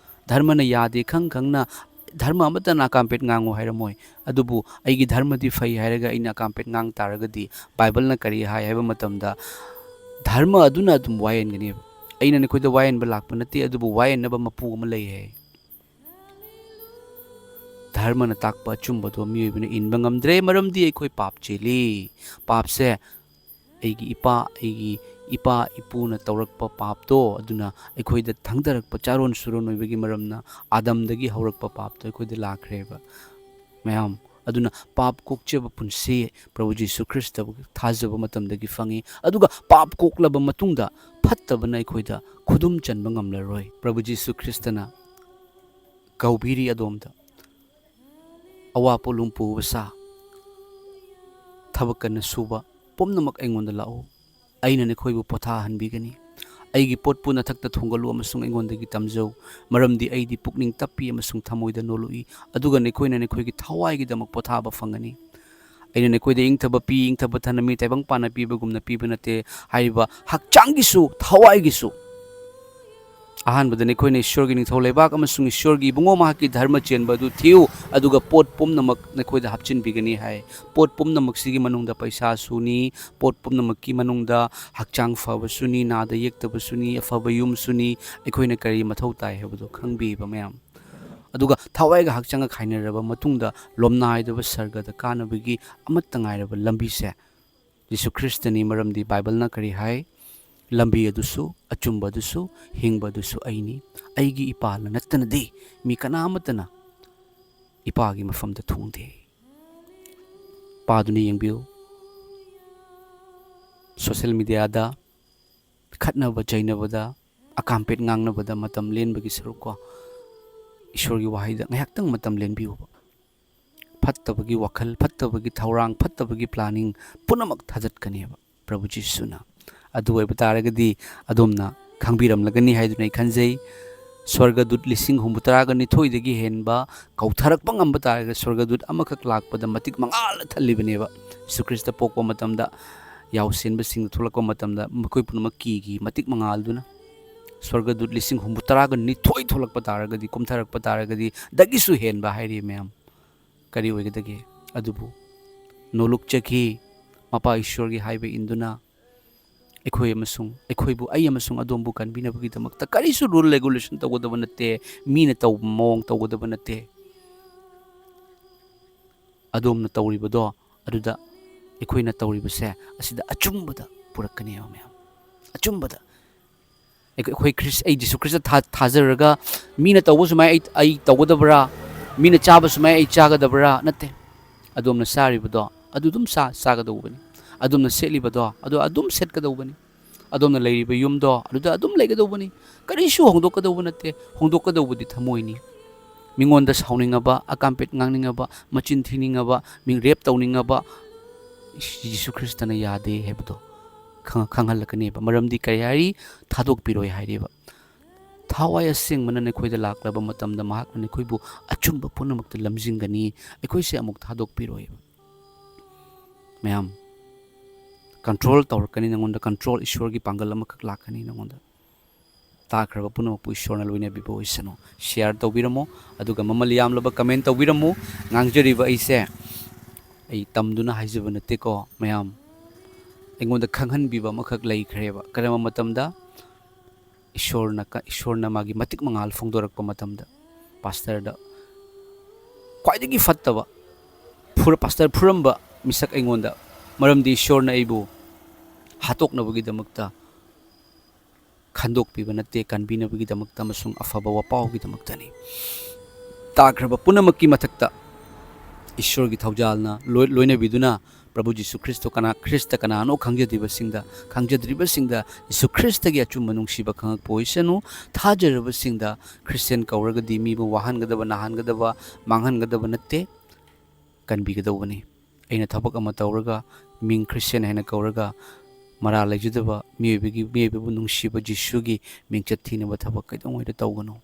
ꯙꯔꯃꯅ ꯌꯥꯗꯦ ꯈꯪ ꯈꯪꯅ ꯙꯔꯃ ꯑꯃꯠꯇꯅ ꯑꯀꯥꯝꯄꯦꯠ ꯉꯥꯡꯉꯨ ꯍꯥꯏꯔꯝꯃꯣꯏ꯫ ꯑꯗꯨꯕꯨ ꯑꯩꯒꯤ ꯙꯔꯃꯗꯤ ꯐꯩ ꯍꯥꯏꯔꯒ ꯑꯩꯅ ꯑꯀꯥꯝꯄꯦꯠ ꯉꯥꯡ ꯇꯥꯔꯒꯗꯤ ꯕꯥꯏꯕꯜꯅ ꯀꯔꯤ ꯍꯥꯏ ꯍꯥꯏꯕ ꯃꯇꯝꯗ ꯙꯔꯃ ꯑꯗꯨꯅ ꯑꯗꯨꯝ ꯋꯥꯌꯦꯟꯒꯅꯦꯕ꯫ ꯑꯩꯅ ꯅꯈꯣꯏꯗ ꯋꯥꯌꯦꯟꯕ ꯂꯥꯛꯄ ꯅꯠꯇꯦ, ꯑꯗꯨꯕꯨ ꯋꯥꯌꯦꯟꯅꯕ ꯃꯄꯨ ꯑꯃ ꯂꯩ ꯍꯥꯏ꯫ ꯙꯔꯃꯅ ꯇꯥꯛꯄ ꯑꯆꯨꯝꯕꯗꯣ ꯃꯤꯑꯣꯏꯕꯅ ꯏꯟꯕ ꯉꯝꯗ꯭ꯔꯦ, ꯃꯔꯝꯗꯤ ꯑꯩꯈꯣꯏ ꯄꯥꯞ ꯆꯦꯜꯂꯤ꯫ ꯄꯥꯞꯁꯦ ꯑꯩꯒꯤ ꯏꯄꯥ, ꯑꯩꯒꯤ ꯏꯄꯥ ꯏꯄꯨꯅ ꯇꯧꯔꯛꯄ ꯄꯥꯞꯇꯣ, ꯑꯗꯨꯅ ꯑꯩꯈꯣꯏꯗ ꯊꯪꯗꯔꯛꯄ ꯆꯥꯔꯣꯟ ꯁꯨꯔꯣꯟ ꯑꯣꯏꯕꯒꯤ ꯃꯔꯝꯅ ꯑꯥꯗꯝꯗꯒꯤ ꯍꯧꯔꯛꯄ ꯄꯥꯞꯇꯣ ꯑꯩꯈꯣꯏꯗ ꯂꯥꯛꯈ꯭ꯔꯦꯕ꯫ ꯃꯌꯥꯝ, ꯑꯗꯨꯅ ꯄꯥꯞ ꯀꯣꯛꯆꯕ ꯄꯨꯟꯁꯤ ꯄ꯭ꯔꯚꯨ ꯖꯤꯁꯨ ꯈ꯭ꯔꯤꯁꯇꯕꯨ ꯊꯥꯖꯕ ꯃꯇꯝꯗꯒꯤ ꯐꯪꯏ꯫ ꯑꯗꯨꯒ ꯄꯥꯞ ꯀꯣꯛꯂꯕ ꯃꯇꯨꯡꯗ ꯐꯠꯇꯕꯅ ꯑꯩꯈꯣꯏꯗ ꯈꯨꯗꯨꯝ ꯆꯟꯕ ꯉꯝꯂꯔꯣꯏ꯫ ꯄ꯭ꯔꯚꯨ ꯖꯤꯁꯨ ꯈ꯭ꯔꯤꯁꯇꯅ ꯀꯧꯕꯤꯔꯤ ꯑꯗꯣꯝꯗ, "ꯑꯋꯥ ꯄꯣꯠꯂꯨꯝ ꯄꯨꯕ ꯁꯥ, ꯊꯕꯛ ꯀꯟꯅ ꯁꯨꯕ ꯄꯨꯝꯅꯃꯛ ꯑꯩꯉꯣꯟꯗ ꯂꯥꯛꯎ, ꯑꯩꯅ ꯅꯈꯣꯏꯕꯨ ꯄꯣꯊꯥꯍꯟꯕꯤꯒꯅꯤ꯫ ꯑꯩꯒꯤ ꯄꯣꯠꯄꯨ ꯅꯊꯛꯇ ꯊꯣꯡꯒꯠꯂꯨ ꯑꯃꯁꯨꯡ ꯑꯩꯉꯣꯟꯗꯒꯤ ꯇꯝꯖꯧ, ꯃꯔꯝꯗꯤ ꯑꯩꯗꯤ ꯄꯨꯛꯅꯤꯡ ꯇꯞꯄꯤ ꯑꯃꯁꯨꯡ ꯊꯃꯣꯏꯗ ꯅꯣꯜꯂꯨꯛꯏ, ꯑꯗꯨꯒ ꯅꯈꯣꯏꯅ ꯅꯈꯣꯏꯒꯤ ꯊꯋꯥꯏꯒꯤꯗꯃꯛ ꯄꯣꯊꯥꯕ ꯐꯪꯒꯅꯤ꯫ ꯑꯩꯅ ꯅꯈꯣꯏꯗ ꯏꯪꯊꯕ ꯄꯤ, ꯏꯪꯊꯕ ꯊꯅꯝꯃꯤ, ꯇꯥꯏꯕꯪ ꯄꯥꯟꯅ ꯄꯤꯕꯒꯨꯝꯅ ꯄꯤꯕ ꯅꯠꯇꯦ" ꯍꯥꯏꯔꯤꯕ ꯍꯛꯆꯥꯡꯒꯤꯁꯨ ꯊꯋꯥꯏꯒꯤꯁꯨ꯫ ꯑꯍꯥꯟꯕꯗ ꯅꯈꯣꯏꯅ ꯏꯁꯣꯔꯒꯤ ꯅꯤꯡꯊꯧ ꯂꯩꯕꯥꯛ ꯑꯃꯁꯨꯡ ꯏꯁꯣꯔꯒꯤ ꯏꯕꯨꯡꯉꯣ ꯃꯍꯥꯛꯀꯤ ꯙꯔꯃ ꯆꯦꯟꯕ ꯑꯗꯨ ꯊꯤꯌꯨ, ꯑꯗꯨꯒ ꯄꯣꯠ ꯄꯨꯝꯅꯃꯛ ꯅꯈꯣꯏꯗ ꯍꯥꯞꯆꯤꯟꯕꯤꯒꯅꯤ ꯍꯥꯏ꯫ ꯄꯣꯠ ꯄꯨꯝꯅꯃꯛꯁꯤꯒꯤ ꯃꯅꯨꯡꯗ ꯄꯩꯁꯥꯁꯨꯅꯤ, ꯄꯣꯠ ꯄꯨꯝꯅꯃꯛꯀꯤ ꯃꯅꯨꯡꯗ ꯍꯛꯆꯥꯡ ꯐꯕꯁꯨꯅꯤ, ꯅꯥꯗ ꯌꯦꯛꯇꯕꯁꯨꯅꯤ, ꯑꯐꯕ ꯌꯨꯝꯁꯨꯅꯤ꯫ ꯑꯩꯈꯣꯏꯅ ꯀꯔꯤ ꯃꯊꯧ ꯇꯥꯏ ꯍꯥꯏꯕꯗꯨ ꯈꯪꯕꯤꯕ ꯃꯌꯥꯝ꯫ ꯑꯗꯨꯒ ꯊꯋꯥꯏꯒ ꯍꯛꯆꯥꯡꯒ ꯈꯥꯏꯅꯔꯕ ꯃꯇꯨꯡꯗ ꯂꯣꯝꯅꯥꯏꯗꯕ ꯁꯔꯒꯗ ꯀꯥꯅꯕꯒꯤ ꯑꯃꯠꯇ ꯉꯥꯏꯔꯕ ꯂꯝꯕꯤꯁꯦ ꯖꯤꯁꯨ ꯈ꯭ꯔꯤꯁꯇꯅꯤ꯫ ꯃꯔꯝꯗꯤ ꯕꯥꯏꯕꯜꯅ ꯀꯔꯤ ꯍꯥꯏ? "ꯂꯝꯕꯤ ꯑꯗꯨꯁꯨ, ꯑꯆꯨꯝꯕ ꯑꯗꯨꯁꯨ, ꯍꯤꯡꯕ ꯑꯗꯨꯁꯨ ꯑꯩꯅꯤ꯫ ꯑꯩꯒꯤ ꯏꯄꯥꯅ ꯅꯠꯇꯅꯗꯤ ꯃꯤ ꯀꯅꯥ ꯑꯃꯠꯇꯅ ꯏꯄꯥꯒꯤ ꯃꯐꯝꯗ ꯊꯨꯡꯗꯦ"꯫ ꯄꯥꯗꯨꯅ ꯌꯦꯡꯕꯤꯌꯨ꯫ ꯁꯣꯁꯦꯜ ꯃꯤꯗꯤꯌꯥꯗ ꯈꯠꯅꯕ ꯆꯩꯅꯕꯗ, ꯑꯀꯥꯝꯄꯦꯠ ꯉꯥꯡꯅꯕꯗ ꯃꯇꯝ ꯂꯦꯟꯕꯒꯤ ꯁꯔꯨꯛꯀꯣ, ꯏꯁꯣꯔꯒꯤ ꯋꯥꯍꯩꯗ ꯉꯥꯏꯍꯥꯛꯇꯪ ꯃꯇꯝ ꯂꯦꯟꯕꯤꯌꯨꯕ꯫ ꯐꯠꯇꯕꯒꯤ ꯋꯥꯈꯜ, ꯐꯠꯇꯕꯒꯤ ꯊꯧꯔꯥꯡ, ꯐꯠꯇꯕꯒꯤ ꯄ꯭ꯂꯥꯅꯤꯡ ꯄꯨꯝꯅꯃꯛ ꯊꯥꯗꯠꯀꯅꯦꯕ ꯄ꯭ꯔꯚꯨ ꯖꯤꯁꯨꯅ꯫ ꯑꯗꯨ ꯑꯣꯏꯕ ꯇꯥꯔꯒꯗꯤ ꯑꯗꯣꯝꯅ ꯈꯪꯕꯤꯔꯝꯂꯒꯅꯤ ꯍꯥꯏꯗꯨꯅ ꯑꯩ ꯈꯟꯖꯩ꯫ ꯁ꯭ꯋꯔꯒꯗꯨꯠ ꯂꯤꯁꯤꯡ ꯍꯨꯝꯐꯨ ꯇꯔꯥꯒ ꯅꯤꯊꯣꯏꯗꯒꯤ ꯍꯦꯟꯕ ꯀꯧꯊꯔꯛꯄ ꯉꯝꯕ ꯇꯥꯔꯒꯗꯤ, ꯁ꯭ꯋꯔꯒꯗꯨꯠ ꯑꯃꯈꯛ ꯂꯥꯛꯄꯗ ꯃꯇꯤꯛ ꯃꯉꯥꯜꯅ ꯊꯜꯂꯤꯕꯅꯦꯕ꯫ ꯖꯤꯁꯨ ꯈ꯭ꯔꯤꯁꯇ ꯄꯣꯛꯄ ꯃꯇꯝꯗ ꯌꯥꯎꯁꯦꯟꯕꯁꯤꯡꯗ ꯊꯣꯛꯂꯛꯄ ꯃꯇꯝꯗ ꯃꯈꯣꯏ ꯄꯨꯝꯅꯃꯛ ꯀꯤꯈꯤ, ꯃꯇꯤꯛ ꯃꯉꯥꯜꯗꯨꯅ꯫ ꯁ꯭ꯋꯔꯒꯗꯨꯠ ꯂꯤꯁꯤꯡ ꯍꯨꯝꯐꯨ ꯇꯔꯥꯒ ꯅꯤꯊꯣꯏ ꯊꯣꯛꯂꯛꯄ ꯇꯥꯔꯒꯗꯤ, ꯀꯨꯝꯊꯔꯛꯄ ꯇꯥꯔꯒꯗꯤ, ꯗꯒꯤꯁꯨ ꯍꯦꯟꯕ ꯍꯥꯏꯔꯤ ꯃꯌꯥꯝ꯫ ꯀꯔꯤ ꯑꯣꯏꯒꯗꯒꯦ? ꯑꯗꯨꯕꯨ ꯅꯣꯂꯨꯛꯆꯈꯤ, ꯃꯄꯥ ꯏꯁꯣꯔꯒꯤ ꯍꯥꯏꯕ ꯏꯟꯗꯨꯅ꯫ ꯑꯩꯈꯣꯏ ꯑꯃꯁꯨꯡ, ꯑꯩꯈꯣꯏꯕꯨ, ꯑꯩ ꯑꯃꯁꯨꯡ ꯑꯗꯣꯝꯕꯨ ꯀꯟꯕꯤꯅꯕꯒꯤꯗꯃꯛꯇ ꯀꯔꯤꯁꯨ ꯔꯨꯜ ꯔꯦꯒꯨꯂꯦꯁꯟ ꯇꯧꯒꯗꯕ ꯅꯠꯇꯦ, ꯃꯤꯅ ꯇꯧꯕ ꯃꯑꯣꯡ ꯇꯧꯒꯗꯕ ꯅꯠꯇꯦ꯫ ꯑꯗꯣꯝꯅ ꯇꯧꯔꯤꯕꯗꯣ, ꯑꯗꯨꯗ ꯑꯩꯈꯣꯏꯅ ꯇꯧꯔꯤꯕꯁꯦ, ꯑꯁꯤꯗ ꯑꯆꯨꯝꯕꯗ ꯄꯨꯔꯛꯀꯅꯦꯕ ꯃꯌꯥꯝ꯫ ꯑꯆꯨꯝꯕꯗ꯫ ꯑꯩꯈꯣꯏ, ꯑꯩꯈꯣꯏ ꯈ꯭ꯔꯤꯁ-, ꯑꯩ ꯖꯤꯁꯨ ꯈ꯭ꯔꯤꯁꯇ ꯊꯥ-, ꯊꯥꯖꯔꯒ ꯃꯤꯅ ꯇꯧꯕ ꯁꯨꯃꯥꯏꯅ ꯑꯩ, ꯑꯩ ꯇꯧꯒꯗꯕ꯭ꯔꯥ? ꯃꯤꯅ ꯆꯥꯕ ꯁꯨꯃꯥꯏꯅ ꯑꯩ ꯆꯥꯒꯗꯕ꯭ꯔꯥ? ꯅꯠꯇꯦ꯫ ꯑꯗꯣꯝꯅ ꯆꯥꯔꯤꯕꯗꯣ ꯑꯗꯨ ꯑꯗꯨꯝ ꯆꯥ ꯆꯥꯒꯗꯧꯕꯅꯤ꯫ ꯑꯗꯣꯝꯅ ꯁꯦꯠꯂꯤꯕꯗꯣ ꯑꯗꯨ ꯑꯗꯨꯝ ꯁꯦꯠꯀꯗꯧꯕꯅꯤ꯫ ꯑꯗꯣꯝꯅ ꯂꯩꯔꯤꯕ ꯌꯨꯝꯗꯣ ꯑꯗꯨꯗ ꯑꯗꯨꯝ ꯂꯩꯒꯗꯧꯕꯅꯤ꯫ ꯀꯔꯤꯁꯨ ꯍꯣꯡꯗꯣꯛꯀꯗꯧꯕ ꯅꯠꯇꯦ꯫ ꯍꯣꯡꯗꯣꯛꯀꯗꯧꯕꯗꯤ ꯊꯃꯣꯏꯅꯤ꯫ ꯃꯤꯉꯣꯟꯗ ꯁꯥꯎꯅꯤꯡꯉꯕ, ꯑꯀꯥꯝꯄꯦꯠ ꯉꯥꯡꯅꯤꯡꯉꯕ, ꯃꯆꯤꯟ ꯊꯤꯅꯤꯡꯉꯕ, ꯃꯤ ꯔꯦꯞ ꯇꯧꯅꯤꯡꯉꯕ, ꯖꯤꯁꯨ ꯈ꯭ꯔꯤꯁꯇꯅ ꯌꯥꯗꯦ ꯍꯥꯏꯕꯗꯣ ꯈꯪ-, ꯈꯪꯍꯜꯂꯛꯀꯅꯦꯕ꯫ ꯃꯔꯝꯗꯤ ꯀꯔꯤ ꯍꯥꯏꯔꯤ? ꯊꯥꯗꯣꯛꯄꯤꯔꯣꯏ ꯍꯥꯏꯔꯤꯕ꯫ ꯊꯋꯥꯏ ꯑꯁꯦꯡꯕꯅ ꯅꯈꯣꯏꯗ ꯂꯥꯛꯂꯕ ꯃꯇꯝꯗ ꯃꯍꯥꯛꯅ ꯅꯈꯣꯏꯕꯨ ꯑꯆꯨꯝꯕ ꯄꯨꯝꯅꯃꯛꯇ ꯂꯝꯖꯤꯡꯒꯅꯤ꯫ ꯑꯩꯈꯣꯏꯁꯦ ꯑꯃꯨꯛ ꯊꯥꯗꯣꯛꯄꯤꯔꯣꯏꯕ꯫ ꯃꯌꯥꯝ, ꯀꯟꯇ꯭ꯔꯣꯜ ꯇꯧꯔꯛꯀꯅꯤ ꯅꯉꯣꯟꯗ, ꯀꯟꯇ꯭ꯔꯣꯜ, ꯏꯁꯣꯔꯒꯤ ꯄꯥꯡꯒꯜ ꯑꯃꯈꯛ ꯂꯥꯛꯀꯅꯤ ꯅꯉꯣꯟꯗ꯫ ꯇꯥꯈ꯭ꯔꯕ ꯄꯨꯝꯅꯃꯛꯄꯨ ꯏꯁꯣꯔꯅ ꯂꯣꯏꯅꯕꯤꯕ ꯑꯣꯏꯁꯅꯨ꯫ ꯁꯤꯌꯥꯔ ꯇꯧꯕꯤꯔꯝꯃꯨ, ꯑꯗꯨꯒ ꯃꯃꯜ ꯌꯥꯝꯂꯕ ꯀꯃꯦꯟ ꯇꯧꯕꯤꯔꯝꯃꯨ꯫ ꯉꯥꯡꯖꯔꯤꯕ ꯑꯩꯁꯦ ꯑꯩ ꯇꯝꯗꯨꯅ ꯍꯥꯏꯖꯕ ꯅꯠꯇꯦꯀꯣ ꯃꯌꯥꯝ, ꯑꯩꯉꯣꯟꯗ ꯈꯪꯍꯟꯕꯤꯕ ꯑꯃꯈꯛ ꯂꯩꯈ꯭ꯔꯦꯕ꯫ ꯀꯔꯝꯕ ꯃꯇꯝꯗ? ꯏꯁꯣꯔꯅ ꯀ-, ꯏꯁꯣꯔꯅ ꯃꯥꯒꯤ ꯃꯇꯤꯛ ꯃꯉꯥꯜ ꯐꯣꯡꯗꯣꯔꯛꯄ ꯃꯇꯝꯗ꯫ ꯄꯥꯁꯇꯔꯗ ꯈ꯭ꯋꯥꯏꯗꯒꯤ ꯐꯠꯇꯕ, ꯐꯨꯔ-, ꯄꯥꯁꯇꯔ ꯐꯨꯔꯝꯕ ꯃꯤꯁꯛ ꯑꯩꯉꯣꯟꯗ, ꯃꯔꯝꯗꯤ ꯏꯁꯣꯔꯅ ꯑꯩꯕꯨ ꯍꯥꯠꯇꯣꯛꯅꯕꯒꯤꯗꯃꯛꯇ ꯈꯟꯗꯣꯛꯄꯤꯕ ꯅꯠꯇꯦ, ꯀꯟꯕꯤꯅꯕꯒꯤꯗꯃꯛꯇ ꯑꯃꯁꯨꯡ ꯑꯐꯕ ꯋꯥꯄꯥꯎꯒꯤꯗꯃꯛꯇꯅꯤ꯫ ꯇꯥꯈ꯭ꯔꯕ ꯄꯨꯝꯅꯃꯛꯀꯤ ꯃꯊꯛꯇ ꯏꯁꯣꯔꯒꯤ ꯊꯧꯖꯥꯜꯅ ꯂꯣꯏ-, ꯂꯣꯏꯅꯕꯤꯗꯨꯅ ꯄ꯭ꯔꯚꯨ ꯖꯤꯁꯨ ꯈ꯭ꯔꯤꯁꯇꯣ ꯀꯅꯥ, ꯈ꯭ꯔꯤꯁꯇ ꯀꯅꯥꯅꯣ ꯈꯪꯖꯗ꯭ꯔꯤꯕꯁꯤꯡꯗ, ꯈꯪꯖꯗ꯭ꯔꯤꯕꯁꯤꯡꯗ ꯖꯤꯁꯨ ꯈ꯭ꯔꯤꯁꯇꯒꯤ ꯑꯆꯨꯝꯕ ꯅꯨꯡꯁꯤꯕ ꯈꯪꯉꯛꯄ ꯑꯣꯏꯁꯅꯨ꯫ ꯊꯥꯖꯔꯕꯁꯤꯡꯗ ꯈ꯭ꯔꯤꯁꯇꯤꯌꯥꯟ ꯀꯧꯔꯒꯗꯤ ꯃꯤꯕꯨ ꯋꯥꯍꯟꯒꯗꯕ, ꯅꯥꯍꯟꯒꯗꯕ, ꯃꯥꯡꯍꯟꯒꯗꯕ ꯅꯠꯇꯦ, ꯀꯟꯕꯤꯒꯗꯧꯕꯅꯤ꯫ ꯑꯩꯅ ꯊꯕꯛ ꯑꯃ ꯇꯧꯔꯒ, ꯃꯤꯡ ꯈ꯭ꯔꯤꯁꯇꯤꯌꯥꯟ ꯍꯥꯏꯅ ꯀꯧꯔꯒ, ꯃꯔꯥꯜ ꯂꯩꯖꯗꯕ ꯃꯤꯑꯣꯏꯕꯒꯤ, ꯃꯤꯑꯣꯏꯕꯕꯨ ꯅꯨꯡꯁꯤꯕ ꯖꯤꯁꯨꯒꯤ ꯃꯤꯡꯆꯠ ꯊꯤꯅꯕ ꯊꯕꯛ ꯀꯩꯗꯧꯉꯩꯗ ꯇꯧꯒꯅꯨ꯫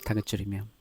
ꯊꯥꯒꯠꯆꯔꯤ ꯃꯌꯥꯝ꯫